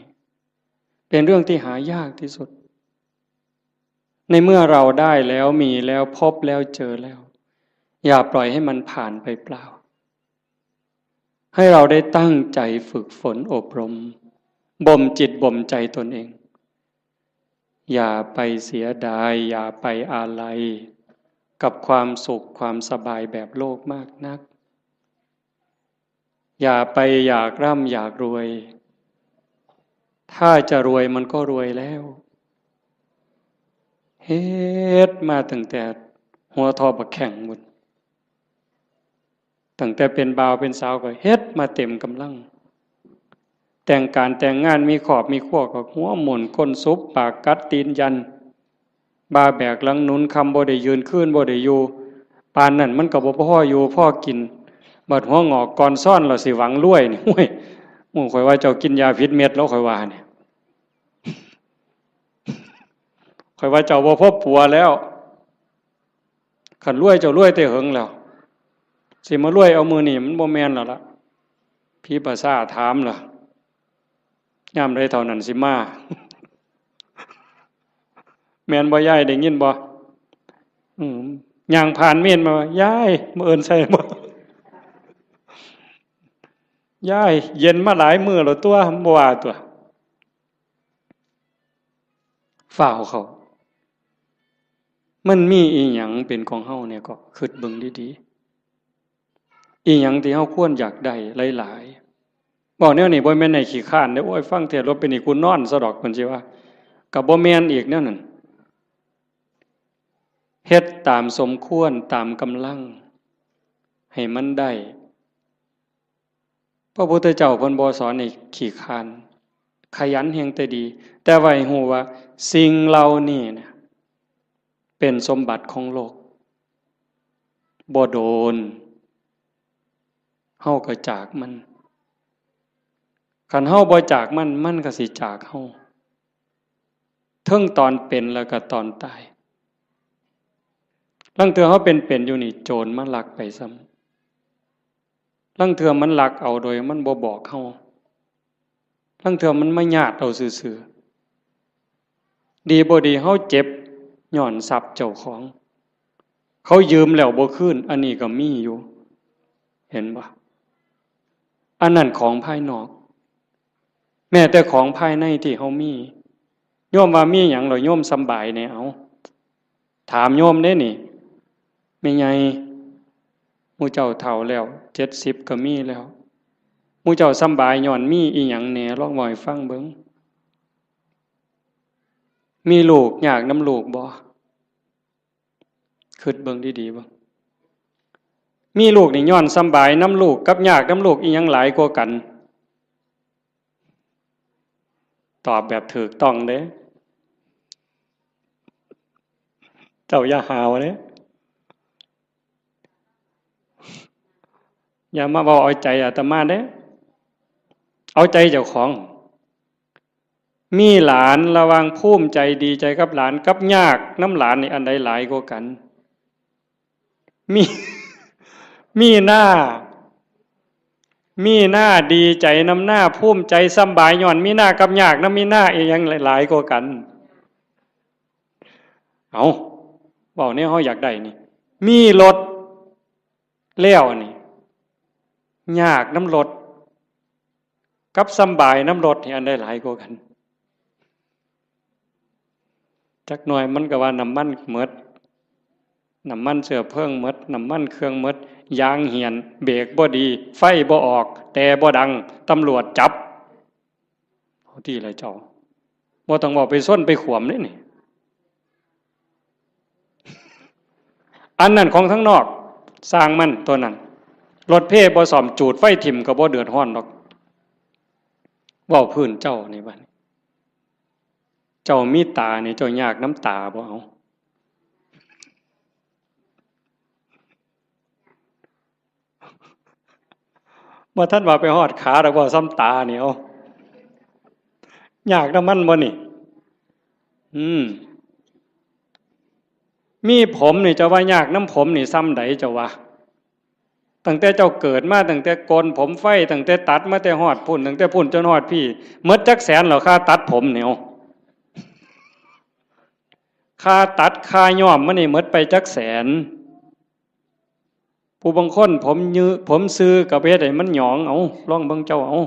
เป็นเรื่องที่หายากที่สุด ในเมื่อเราได้แล้วมีแล้วพบแล้วเจอแล้ว อย่าปล่อยให้มันผ่านไปเปล่า ให้เราได้ตั้งใจฝึกฝนอบรม บ่มจิตบ่มใจตนเอง อย่าไปเสียดาย อย่าไปอาลัย กับความสุขความสบายแบบโลกมากนัก อย่าไปอยากร่ำอยากรวย ถ้าจะรวยมันก็รวยแล้ว เฮ็ดมาตั้งแต่หัวทอบักแข้งพุ้น ตั้งแต่เป็นบ่าวเป็นสาวก็เฮ็ดมาเต็มกำลัง แต่งการแต่งงานมีครอบมีครัวก็หัวหมุนก้นสุบปากกัดตีนยัน บ่าแบกหลังหนุน ค่ำบ่ได้ยืน คืนบ่ได้อยู่ ปานนั้นมันก็บ่พออยู่พอกิน บัดหัวงอกก่อนซ้อนแล้วสิหวังรวยนี่ โอ้ย หมู่ข้อยว่าเจ้ากินยาผิดเม็ดแล้ว ข้อยว่าเนี่ย ข้อยว่าเจ้าบ่พบผัวแล้ว คันรวยเจ้ารวยแต่เหิงแล้ว สิมารวยเอามื้อนี้มันบ่แม่นแล้วล่ะ ผีประสาทถามล่ะ ยามใดเท่านั้นสิมา แม่นบ่ยาย ได้ยินบ่ อืม ย่างผ่านเมนมาว่า ยาย มื้ออื่นใส่บ่ ยาย เย็นมาหลายมื้อแล้วตัว บ่ว่าตัว ฟ้าวเข้า มันมีอีหยังเป็นของเฮาเนี่ย ก็คิดเบิ่งดีๆ อีหยังที่เฮาควรอยากได้หลายๆ เว้าแนวนี้บ่แม่นให้ขี้คร้านเด้อ โอ้ย ฟังเทศน์แล้วเป็นนี่กูนอนซะดอก เพิ่นสิว่า ก็บ่แม่นอีกแนวนั้น เฮ็ดตามสมควร ตามกำลัง ให้มันได้ พระพุทธเจ้าเพิ่นบ่สอนให้ขี้คร้าน ขยันแฮงแต่ดี แต่ว่าให้ฮู้ว่าสิ่งเหล่านี้เนี่ย เป็นสมบัติของโลก บ่โดน เฮาก็จากมัน คันเฮาบ่จากมัน มันก็สิจากเฮา เทิงตอนเป็นแล้วก็ตอนตาย ลางเทื่อเฮาเป็นๆ อยู่นี่ โจรมาลักไปซ้ำ ลางเทื่อมันลักเอาโดยมันบ่บอกเฮา ลางเทื่อมันมาญาติเอาซื่อๆ ดีบ่ดีเฮาเจ็บย้อนทรัพย์เจ้าของ เขายืมแล้วบ่คืน อันนี้ก็มีอยู่ เห็นบ่ อันนั้นของภายนอก แม้แต่ของภายในที่เฮามี โยมว่ามีหยังเหรอ โยมสำบายแหน่ เอา ถามโยมเด้นี่ แม่ใหญ่ หมู่เจ้าเฒ่าแล้ว เจ็ดสิบก็มีแล้ว หมู่เจ้าสำบายย้อนมีอีหยังแหน่ ลองเว้าให้ฟังเบิ่ง มีลูกยากนำลูกบ่ คิดเบิ่งดีๆ เบิ่ง มีลูกนี่ย้อนสำบายนำลูกกับยากนำลูก อีหยังหลายกว่ากัน ตอบแบบถูกต้องเด้ เจ้าอย่าหาวเด้ อย่ามาเว้าเอาใจอาตมาเด้ เอาใจเจ้าของ มีหลาน ระหว่างภูมิใจดีใจกับหลานกับยากนำหลานนี่อันใดหลายกว่ากัน มี มีหน้า มีหน้าดีใจนำหน้า ภูมิใจสำบายย้อนมีหน้ากับยากนำมีหน้า อีหยังหลายกว่ากัน เอา เว้าแนวเฮาอยากได้นี่ มีรถแล้วนี่ ยากนำรถ กับสำบายนำรถนี่อันใดหลายกว่ากัน จักหน่อยมันก็ว่าน้ำมันหมด น้ำมันเชื้อเพลิงหมด น้ำมันเครื่องหมด ยางเหี่ยน เบรกบ่ดี ไฟบ่ออก แต่บ่ดัง ตำรวจจับ เอาติล่ะเจ้า บ่ต้องเว้าไปชนไปขวมเด้นี่ อันนั้นของทางนอก ซ่างมันตัวนั้น รถเพบ่ซ่อม จูดไฟถิ่มก็บ่เดือดร้อนดอก เว้าพื้นเจ้านี่บัดนี้ เจ้ามีตานี่ เจ้ายากนำตาบ่ เอา บ่ทันว่าไปฮอดขาดอก เว้าซ่ำตานี่ เอา ยากนำมันบ่นี่ อืม มีผมนี่ เจ้าว่ายากนำผมนี่ซ่ำใดเจ้าว่า ตั้งแต่เจ้าเกิดมา ตั้งแต่โกนผมไฟ ตั้งแต่ตัดมาแต่ฮอดพุ้น ตั้งแต่พุ้นจนฮอดพี้ หมดจักแสนแล้ว ค่าตัดผมนี่ เอา ค่าตัด ค่าย้อมมันนี่หมดไปจักแสน ผู้บางคนผมยื้อ ผมซื่อก็ไปเฮ็ดให้มันหยอง เอา ลองเบิ่งเจ้า เอา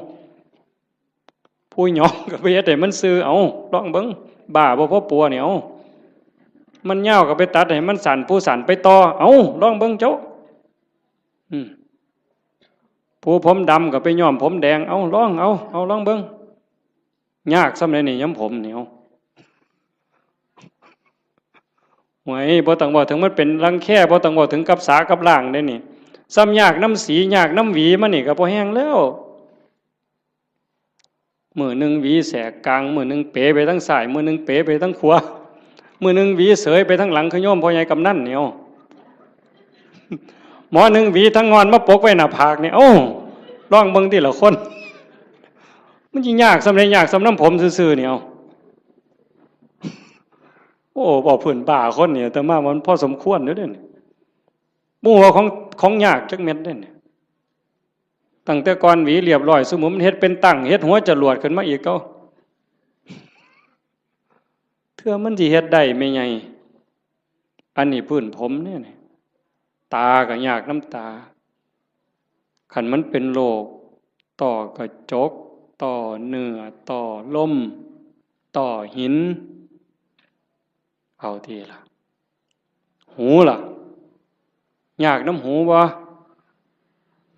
ผู้หยองก็ไปเฮ็ดให้มันซื่อ เอา ลองเบิ่ง บ้าบ่พอปัวนี่ เอา มันยาวก็ไปตัดให้มันสั้น ผู้สั้นไปต่อ เอา ลองเบิ่งเจ้า อืม ผู้ผมดำก็ไปย้อมผมแดง เอา ลอง เอา เอา ลองเบิ่ง ยากซ่ำใดนี่ ย้อมผมนี่ เอา โอ้ย บ่ต้องเว้าถึงมันเป็นรังแค บ่ต้องเว้าถึงกับสากับล้างเด้นี่ ซ่ำยากนำสี ยากนำหวีมันนี่ก็พอแฮงแล้ว มื้อหนึ่งหวีแสกกลาง มื้อหนึ่งเป๋ไปทางซ้าย มื้อหนึ่งเป๋ไปทางขวา มื้อหนึ่งหวีเสยไปทางหลัง คือโยมพ่อใหญ่กำนันนี่ เอา หมอหนึ่งหวีทางงอนมาปกไว้หน้าผากนี่ เอ้า ลองเบิ่งติล่ะคน มันสิยากซ่ำใด ยากซ่ำนำผมซื่อๆนี่ เอา โอ้ เว้าพื้นบ้าคนนี่ อาตมามันพอสมควรอยู่เด้นี่ บ่ฮู้ว่าของ ของยากจักเม็ดเด้นี่ ตั้งแต่ก่อนหวีเรียบร้อย ซุมื้อมันเฮ็ดเป็นตั้ง เฮ็ดหัวจรวดขึ้นมาอีก เก่า เทื่อมันสิเฮ็ดได้แม่ใหญ่ อันนี้พื้นผมเนี่ยนี่ ตาก็ยากนำตา คันมันเป็นโรค ต้อกระจก ต้อเนื้อ ต้อลม ต้อหิน เอาติล่ะ หูล่ะ ยากนำหูบ่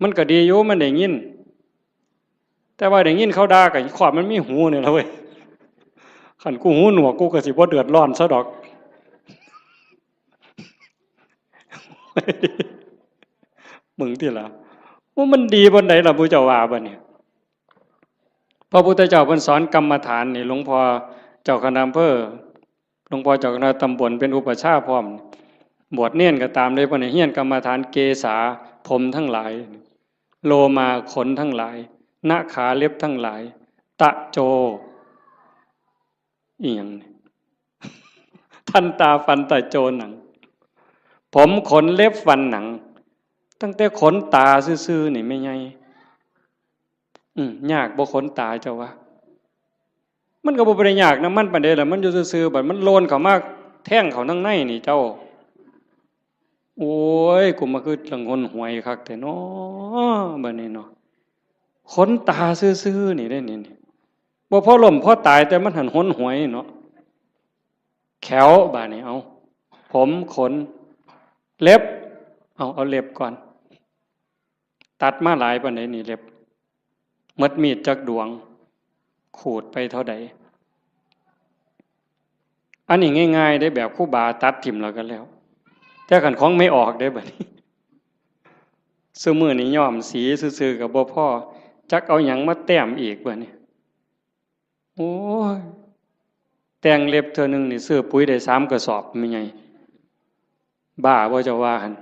มันก็ดีอยู่ มันได้ยิน แต่ว่าได้ยินเขาด่าก็ ขอดมันมีหูนี่ล่ะเว้ย คันกูหูหนวก กูก็สิบ่เดือดร้อนซะดอก มึงติล่ะ ว่ามันดีปานใดล่ะ ผู้เจ้าว่าบัดนี้ พระพุทธเจ้าเพิ่นสอนกรรมฐานนี่ หลวงพ่อเจ้าคณะอำเภอ หลวงพ่อเจ้าคณะตำบลเป็นอุปัชฌาย์พร้อม บวชเณรก็ตามเลย เพิ่นให้เฮียนกรรมฐาน เกสา ผมทั้งหลาย โลมา ขนทั้งหลาย นะขา เล็บทั้งหลาย ตะโจ อีหยังนี่ ทันตา ฟันตะโจ หนัง ผม ขน เล็บ ฟัน หนัง ตั้งแต่ขนตาซื่อๆนี่แม่ใหญ่ อืม ยากบ่ขนตาเจ้าว่า มันก็บ่ได้ยากนำมันปานใดล่ะ มันอยู่ซื่อๆ บัดมันโลนเข้ามาแทงเข้าทางในนี่เจ้า โอ้ย กูมาคือจั่งหนหวยคักแท้น้อ บัดนี้เนาะ ขนตาซื่อๆนี่เด้นี่ นี่ บ่พอล้มพอตาย แต่มันหั้นหนหวยเนาะ แข้ว บาดนี้ เอา ผม ขน เล็บ เอา เอาเล็บก่อน ตัดมาหลายปานใดนี่เล็บ หมดมีดจักดวง ขูดไปเท่าใด อันนี้ง่ายๆเด้ แบบครูบาตัดถิ่มแล้วก็แล้ว แต่คันของไม่ออกเด้บัดนี้ ซุมื้อนี้ย้อมสีซื่อๆก็บ่พอ จักเอาหยังมาแต้มอีกบัดนี้ โอ้ย แต่งเล็บเทื่อหนึ่งนี่ซื้อปุ๋ยได้สามกระสอบแม่ใหญ่ บ้าบ่เจ้าว่าหั่น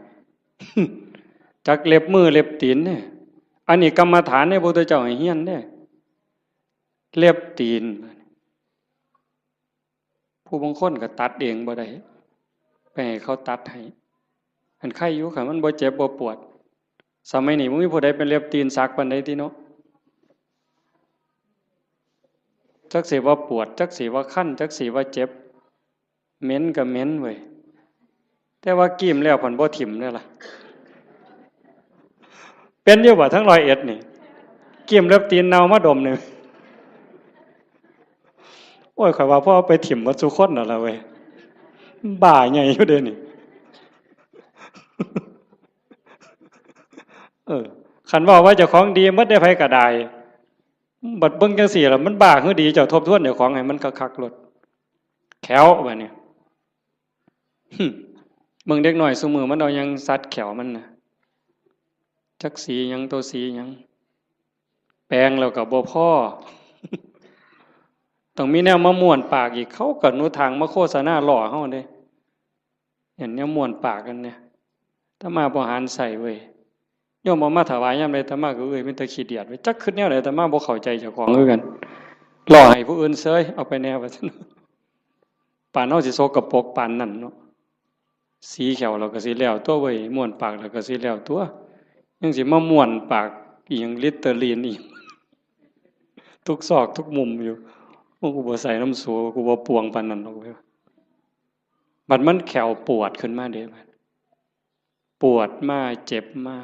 จักเล็บมือเล็บตีนเนี่ย อันนี้กรรมฐานเนี่ย พระพุทธเจ้าให้เฮียนเนี่ย เล็บตีน ผู้บางคนก็ตัดเองบ่ได้ ไปให้เขาตัดให้ อันไคอยู่ คันมันบ่เจ็บบ่ปวด สมัยนี้บ่มีผู้ใดเป็นเล็บตีนสักปานใดติเนาะ จักสิว่าปวด จักสิว่าคัน จักสิว่าเจ็บ เหม็นก็เหม็นเว้ย แต่ว่ากีมแล้วพันบ่ถิ่มเด้อล่ะ เป็นอยู่บ่ทั้งร้อยเอ็ดนี่ กีมเล็บตีนเน่ามาดมนี่ โอ้ย ข้อยว่าพอเอาไปถิ่มหมดซุคนนั่นล่ะเว้ย บ้าใหญ่อยู่เด้นี่ เออ คันเว้าว่าเจ้าของดีหมดได้ ไผก็ได้ บัดเบิ่งจังซี่ล่ะ มันบ้าคือดี เจ้าทบทวนเจ้าของให้มันคักๆโลด แข้วบัดนี้ หึ เบิ่งเด็กน้อยซุมื้อมันเอาหยังสัดแข้วมันน่ะ จักสีหยัง ตัวสีหยัง แปรงแล้วก็บ่พอ ต้องมีแนวมาม้วนปากอีก เขาก็หนุทางมาโฆษณาล้อเฮาเด้ เห็นแนวม้วนปากกันเนี่ย อาตมาบ่หันใส่เว้ย โยมเอามาถวายยามใด อาตมาก็ เอ้ย มีแต่ขี้เดียดเว้ย จักคิดแนวใด อาตมาบ่เข้าใจเจ้าของคือกัน ล้อให้ผู้อื่นเซย เอาไปแน่ว่าซั่น ปานเฮาสิสกปรกปานนั้นเนาะ สีแข้วเราก็สิแล้วตัวเว้ย ม้วนปากเราก็สิแล้วตัว ยังสิมาม้วนปากอีหยัง ลิตเตอรีนอีก ทุกซอกทุกมุมอยู่ โอ้ กูบ่ใส่น้ำสู กูบ่ปวงปานนั้นดอกเว้ย บัดมันแข้วปวดขึ้นมาเด้ บัดปวดมา เจ็บมา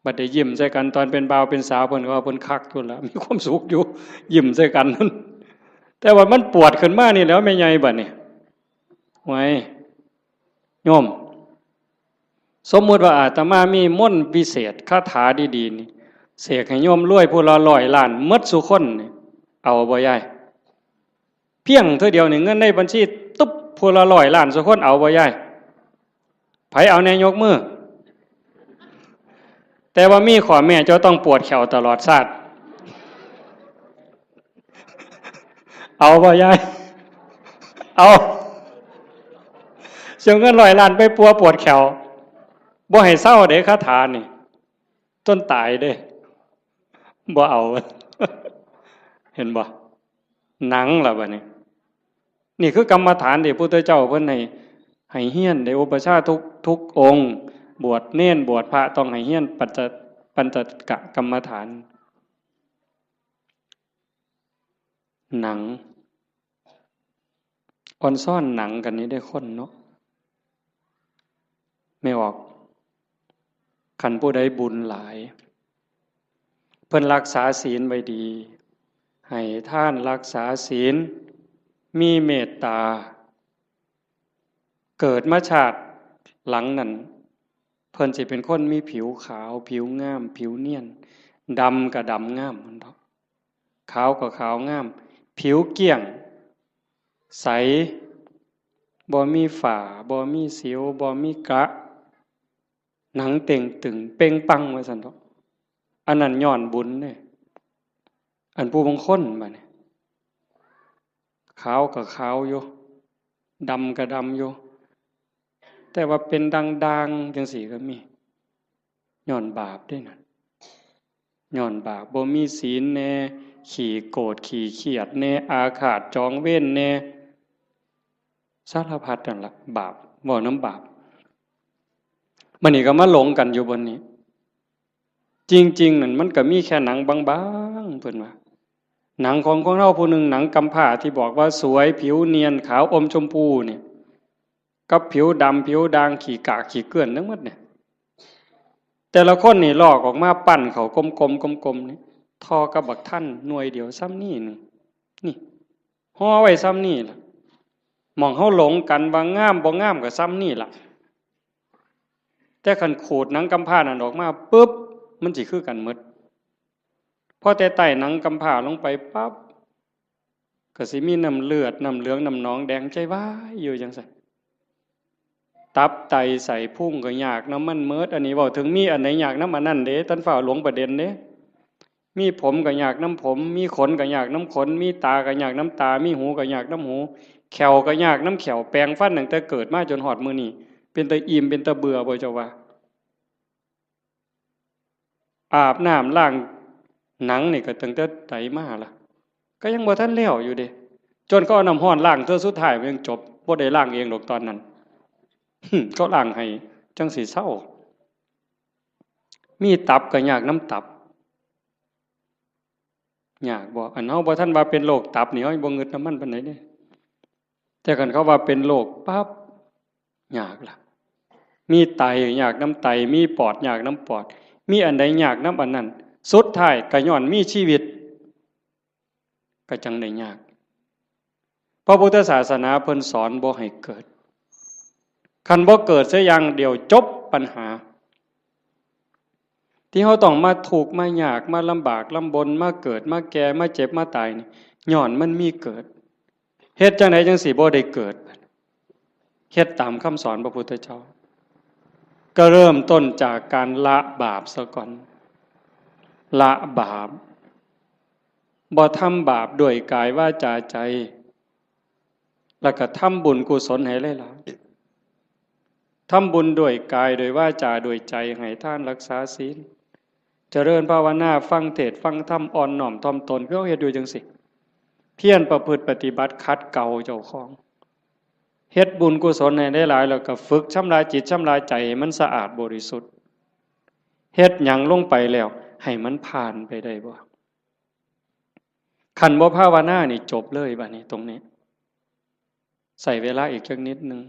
บัดได้ยิ้มใส่กัน ตอนเป็นบ่าวเป็นสาว เพิ่นก็ว่าเพิ่นคักอยู่ล่ะ มีความสุขอยู่ ยิ้มใส่กัน แต่ว่ามันปวดขึ้นมานี่แหล้ว แม่ใหญ่บัดนี้ ไว้ โยม สมมุติว่าอาตมามีมนต์วิเศษ คาถาดีๆนี่ เสกให้โยมรวยผู้ละร้อยล้านหมดซุคนนี่ เอาบ่ยาย เพียงเทื่อเดียวนี่ เงินในบัญชีตุ๊บ ผู้ละร้อยล้านซุคน เอาบ่ยาย ไผเอาแน่ยกมือ แต่ว่ามีข้อแม้ เจ้าต้องปวดแข้วตลอดชาติ เอาบ่ยาย เอา เสียเงินร้อยล้านไปปัวปวดแข้ว บ่ให้เซาเด้ คาถานี่ จนตายเด้ บ่เอา เห็นบ่ หนังล่ะบัดนี้ นี่คือกรรมฐานที่พุทธเจ้าเพิ่นให้ ให้เฮียน ได้อุปัชฌาย์ทุก ทุกองค์ บวชเณร บวชพระ ต้องให้เฮียนปัญจ ปัญจกกรรมฐาน หนัง อ่อนซ้อนหนังกันนี่ได้คนเนาะ แม่ออก คันผู้ใดบุญหลาย เพิ่นรักษาศีลไว้ดี ให้ทาน รักษาศีล มีเมตตา เกิดมาชาติหลังนั้น เพิ่นสิเป็นคนมีผิวขาว ผิวงาม ผิวเนียน ดำก็ดำงามมันดอก ขาวก็ขาวงาม ผิวเกลี้ยง ใส บ่มีฝ้า บ่มีสิว บ่มีกระ หนังเต่งตึงเป่งปังว่าซั่นดอก อันนั้นย้อนบุญเด้ อันผู้บางคนบัดนี้ ขาวก็ขาวอยู่ ดำก็ดำอยู่ แต่ว่าเป็นด่างๆจังซี่ก็มี ย้อนบาปเด้นั่น ย้อนบาป บ่มีศีลแน่ ขี้โกรธ ขี้เครียดแน่ อาฆาตจองเวรแน่ สารพัดนั่นล่ะ บาป เว้านำบาป มื้อนี้ก็มาหลงกันอยู่บนนี้ จริงๆนั่นมันก็มีแค่หนังบางๆ เพิ่นว่า หนังของคนเฮาผู้หนึ่ง หนังกำพร้าที่บอกว่าสวย ผิวเนียน ขาวอมชมพูนี่ กับผิวดำ ผิวด่าง ขี้กาก ขี้เกื้อนทั้งหมดเนี่ย แต่ละคนนี่ลอกออกมาปั้นเข้ากลมๆ กลมๆ นี่ ท่อกับบักทันหน่วยเดียวส่ำนี้หนึ่ง นี่ ห่อไว้ส่ำนี้ล่ะ หม่องเฮาหลงกันว่างามบ่งามก็ส่ำนี้ล่ะ แต่คันขูดหนังกำพร้านั่นออกมาปุ๊บ มันสิคือกันหมด พอแต่ไต่หนังกำพร้าลงไปปั๊บ ก็สิมีน้ำเลือด น้ำเหลือง น้ำหนองแดง ใจวายอยู่จังซั่น ตับไตไส้พุงก็ยากนำมันหมด อันนี้เว้าถึงมีอันใดยากนำอันนั้นเด้ ท่านฟ้าวหลงประเด็นเด้ มีผมก็ยากนำผม มีขนก็ยากนำขน มีตาก็ยากนำตา มีหูก็ยากนำหู แข้วก็ยากนำแข้ว แปรงฟันตั้งแต่เกิดมาจนฮอดมื้อนี้ เป็นตาอิ่ม เป็นตาเบื่อบ่เจ้าว่า อาบน้ำล้างหนังนี่ก็ตั้งแต่ใดมาล่ะ ก็ยังบ่ทันแล้วอยู่เด้ จนเขาเอาน้ำร้อนล้างเทื่อสุดท้ายมันยังจบ บ่ได้ล้างเองดอกตอนนั้น เขาล้างให้จั่งสิเซา มีตับก็ยากนำตับ ยากบ่ อันเฮาบ่ทันว่าเป็นโรคตับนี่ เฮาบ่งึดนำมันปานใดเด้ แต่คันเขาว่าเป็นโรคปั๊บ ยากละ มีไตยากนำไต มีปอดยากนำปอด มีอันใดยากนำอันนั้น สุดท้ายก็ย้อนมีชีวิต ก็จั่งได้ยาก พระพุทธศาสนาเพิ่นสอนบ่ให้เกิด คันบ่เกิดเสียอย่างเดียวจบปัญหา ที่เฮาต้องมาทุกข์มายาก มาลำบากลำบน มาเกิด มาแก่ มาเจ็บ มาตายนี่ ย้อนมันมีเกิด เฮ็ดจั่งใดจั่งสิบ่ได้เกิด เฮ็ดตามคำสอนพระพุทธเจ้า ก็เริ่มต้นจากการละบาปซะก่อน ละบาป บ่ทำบาปด้วยกายวาจาใจ แล้วก็ทำบุญกุศลให้หลายๆ ทำบุญด้วยกาย ด้วยวาจา ด้วยใจ ให้ทาน รักษาศีล เจริญภาวนา ฟังเทศน์ ฟังธรรม อ่อนน้อมถ่อมตน คือเฮาเฮ็ดอยู่จั่งซี้ เพียรประพฤติปฏิบัติ ขัดเกลาเจ้าของ เฮ็ดบุญกุศลให้หลายๆ แล้วก็ฝึกชำระจิตชำระใจให้มันสะอาดบริสุทธิ์ เฮ็ดหยังลงไปแล้ว ให้มันผ่านไปได้บ่ คันบ่ภาวนานี่จบเลยบัดนี้ตรงนี้ ใช้เวลาอีกจักนิดหนึ่ง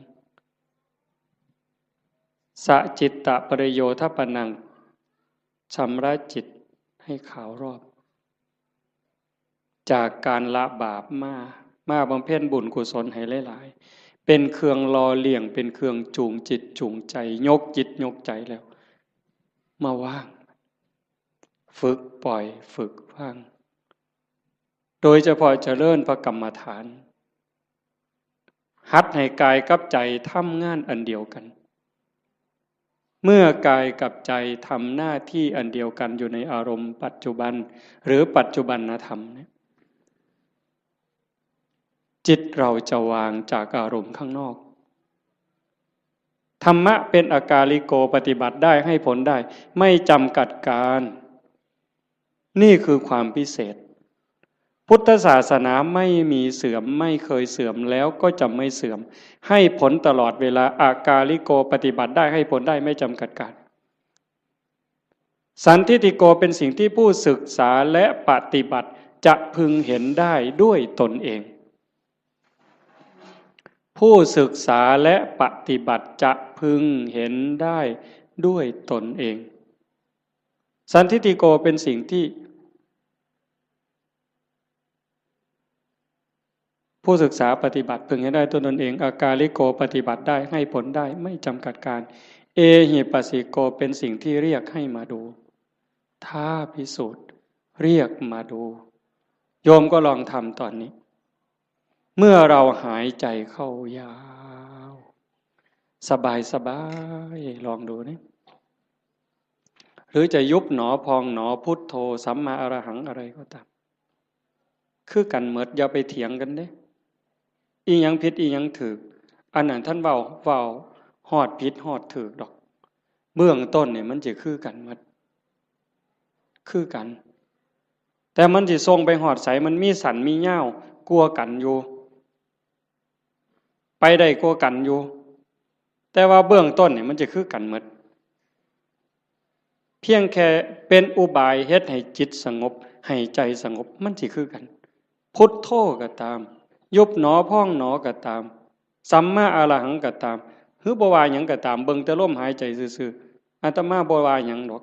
สะจิตตะปริโยทปนัง ชำระจิตให้ขาวรอบ จากการละบาปมา มาบำเพ็ญบุญกุศลให้หลายๆ เป็นเครื่องหล่อเลี้ยง เป็นเครื่องจูงจิตจูงใจ ยกจิตยกใจแล้ว มาวาง ฝึกปล่อย ฝึกวาง โดยเฉพาะเจริญพระกรรมฐาน หัดให้กายกับใจทำงานอันเดียวกัน เมื่อกายกับใจทำหน้าที่อันเดียวกันอยู่ในอารมณ์ปัจจุบัน หรือปัจจุบันธรรมเนี่ย จิตเราจะวางจากอารมณ์ข้างนอก ธรรมะเป็นอากาลิโก ปฏิบัติได้ ให้ผลได้ ไม่จำกัดการ นี่คือความพิเศษ พุทธศาสนาไม่มีเสื่อม ไม่เคยเสื่อม แล้วก็จะไม่เสื่อม ให้ผลตลอดเวลา อากาลิโก ปฏิบัติได้ ให้ผลได้ ไม่จำกัดการ สันทิฏฐิโก เป็นสิ่งที่ผู้ศึกษาและปฏิบัติจะพึงเห็นได้ด้วยตนเอง ผู้ศึกษาและปฏิบัติจะพึงเห็นได้ด้วยตนเอง สันทิฏฐิโก เป็นสิ่งที่ ผู้ศึกษาปฏิบัติพึงเห็นได้ด้วยตนเอง อากาลิโก ปฏิบัติได้ ให้ผลได้ ไม่จำกัดการ เอหิปัสสิโก เป็นสิ่งที่เรียกให้มาดู ท้าพิสูจน์ เรียกมาดู โยมก็ลองทำตอนนี้ เมื่อเราหายใจเข้ายาว สบายสบาย ลองดูนี่ หรือจะยุบหนอพองหนอ พุทโธ สัมมาอรหัง อะไรก็ตาม คือกันหมด อย่าไปเถียงกันเด้ อีหยังผิดอีหยังถูก อันนั้นท่านเว้า เว้าฮอดผิดฮอดถูกดอก เบื้องต้นนี่มันจะคือกันหมด คือกัน แต่มันสิส่งไปฮอดไส มันมีสั้นมียาวกว่ากันอยู่ ไปได้กว่ากันอยู่ แต่ว่าเบื้องต้นนี่มันจะคือกันหมด เพียงแค่เป็นอุบายเฮ็ดให้จิตสงบ ให้ใจสงบ มันสิคือกัน พุทโธก็ตาม ยุบหนอพองหนอก็ตาม สัมมาอรหังก็ตาม หรือบ่ว่าหยังก็ตาม เบิ่งแต่ลมหายใจซื่อๆ อาตมาบ่ว่าหยังดอก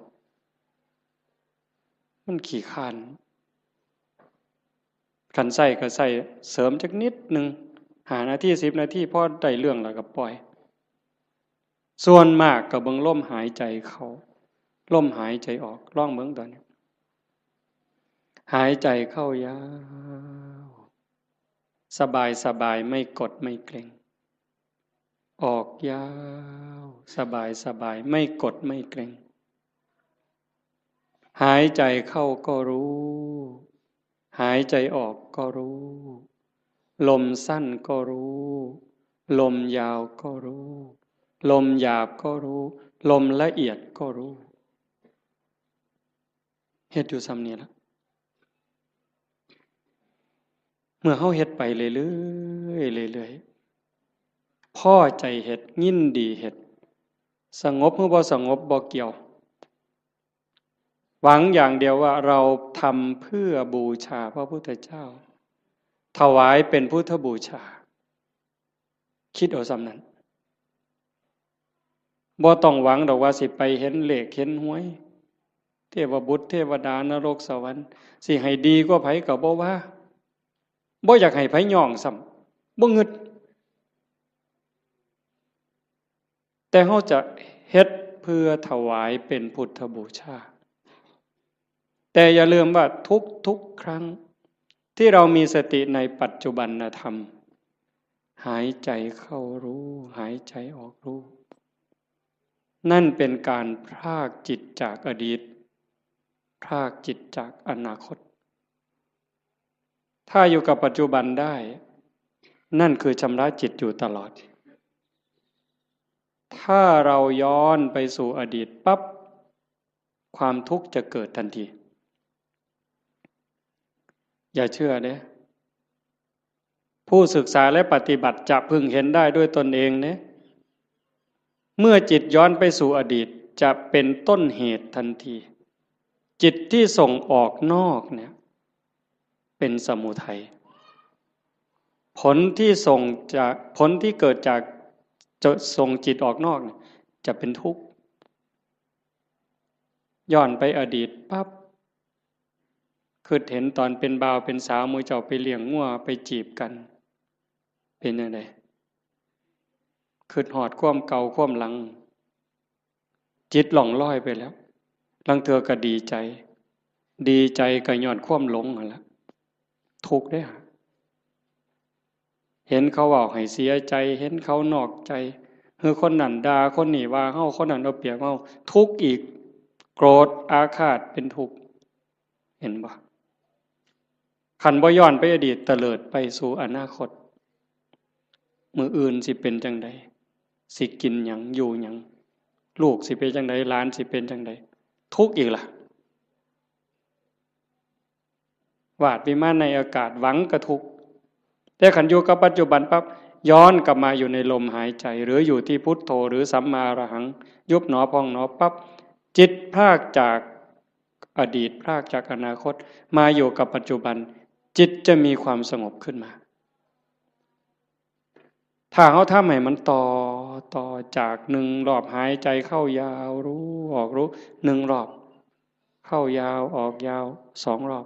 มันขี้คร้าน คันใช้ก็ใช้เสริมจักนิดหนึ่ง ห้านาที สิบนาที พอได้เรื่องแล้วก็ปล่อย ส่วนมากก็เบิ่งลมหายใจเข้า ลมหายใจออก ลองเบิ่งตอนนี้ หายใจเข้ายาว สบายสบาย ไม่กดไม่เกร็ง ออกยาว สบายสบาย ไม่กดไม่เกร็ง หายใจเข้าก็รู้ หายใจออกก็รู้ ลมสั้นก็รู้ ลมยาวก็รู้ ลมหยาบก็รู้ ลมละเอียดก็รู้ เฮ็ดอยู่ส่ำนี้ล่ะ มื่อเฮาเฮ็ดไปเรื่อยๆเรื่อยๆ พอใจเฮ็ด ยินดีเฮ็ด สงบหรือบ่สงบบ่เกี่ยว หวังอย่างเดียวว่าเราทำเพื่อบูชาพระพุทธเจ้า ถวายเป็นพุทธบูชา คิดเอาส่ำนั้น บ่ต้องหวังดอกว่าสิไปเห็นเลขเห็นหวย เทวบุตรเทวดานรกสวรรค์ สิให้ดีกว่าไผก็บ่ว่า บ่อยากให้ไผย่องซ้ำ บ่งึด แต่เฮาจะเฮ็ดเพื่อถวายเป็นพุทธบูชา แต่อย่าลืมว่าทุกๆครั้งที่เรามีสติในปัจจุบันธรรม หายใจเข้ารู้ หายใจออกรู้ นั่นเป็นการพรากจิตจากอดีต พรากจิตจากอนาคต ถ้าอยู่กับปัจจุบันได้ นั่นคือชำระจิตอยู่ตลอด ถ้าเราย้อนไปสู่อดีตปั๊บ ความทุกข์จะเกิดทันที อย่าเชื่อเด้ ผู้ศึกษาและปฏิบัติจะพึงเห็นได้ด้วยตนเองเด้ เมื่อจิตย้อนไปสู่อดีต จะเป็นต้นเหตุทันที จิตที่ส่งออกนอกเนี่ย เป็นสมุทัย ผลที่ส่งจาก ผลที่เกิดจากจะส่งจิตออกนอกเนี่ย จะเป็นทุกข์ ย้อนไปอดีตปั๊บ คิดเห็นตอนเป็นบ่าวเป็นสาว หมู่เจ้าไปเลี้ยงงัวไปจีบกัน เป็นจั่งใด คิดฮอดความเก่าความหลัง จิตล่องลอยไปแล้ว ลางเทื่อก็ดีใจ ดีใจก็ย้อนความหลงนั่นล่ะ ทุกข์เด้ เห็นเขาเว้าให้เสียใจ เห็นเขานอกใจ คือคนนั้นด่า คนนี้ว่าเฮา คนนั้นเอาเปรียบเฮา ทุกข์อีก โกรธ อาฆาต เป็นทุกข์ เห็นบ่ คันบ่ย้อนไปอดีต เตลิดไปสู่อนาคต มื้ออื่นสิเป็นจั่งใด สิกินหยัง อยู่หยัง ลูกสิเป็นจั่งใด หลานสิเป็นจั่งใด ทุกข์อีกล่ะ วาดวิมานในอากาศ หวังกะทุกข์ แต่คันอยู่กับปัจจุบันปั๊บ ย้อนกลับมาอยู่ในลมหายใจ หรืออยู่ที่พุทโธ หรือสัมมาอรหัง ยุบหนอพองหนอปั๊บ จิตพรากจากอดีต พรากจากอนาคต มาอยู่กับปัจจุบัน จิตจะมีความสงบขึ้นมา ถ้าเฮาทำให้มันต่อ ต่อจากหนึ่งรอบหายใจเข้ายาวรู้ ออกรู้ หนึ่งรอบ เข้ายาว ออกยาว สองรอบ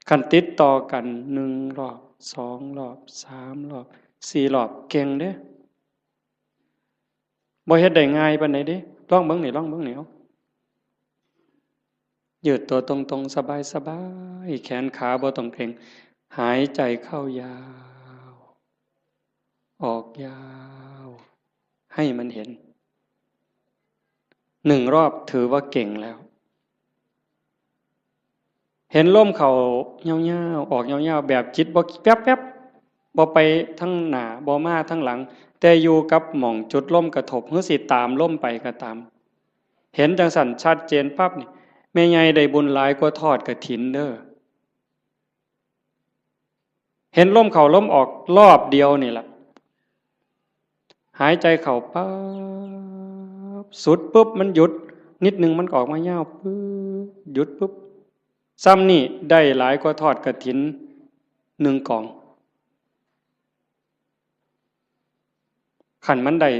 คันติดต่อกัน หนึ่งรอบ สองรอบ สามรอบ สี่รอบ เก่งเด้ บ่เฮ็ดได้ง่ายปานใดเด้ ลองเบิ่งนี่ ลองเบิ่งนี่ เอา ยืดตัวตรงๆ สบายๆ แขนขาบ่ต้องเกร็ง หายใจเข้ายาว ออกยาว ให้มันเห็น หนึ่งรอบถือว่าเก่งแล้ว เห็นลมเข้ายาวๆ ออกยาวๆ แบบจิตบ่แป๊บๆ บ่ไปทางหน้า บ่มาทางหลัง แต่อยู่กับหม่องจุดลมกระทบ หรือสิตามลมไปก็ตาม เห็นจั่งซั้นชัดเจนปั๊บนี่ แม่ใหญ่ได้บุญหลายกว่าทอดกฐินเด้อ เห็นลมเข้าลมออกรอบเดียวนี่ล่ะ หายใจเข้าปั๊บ สุดปุ๊บ มันหยุด นิดนึงมันก็ออกมายาวปุ๊บ หยุดปุ๊บ ซ่ำนี่ได้หลายกว่าทอดกฐินหนึ่งกอง คันมันได้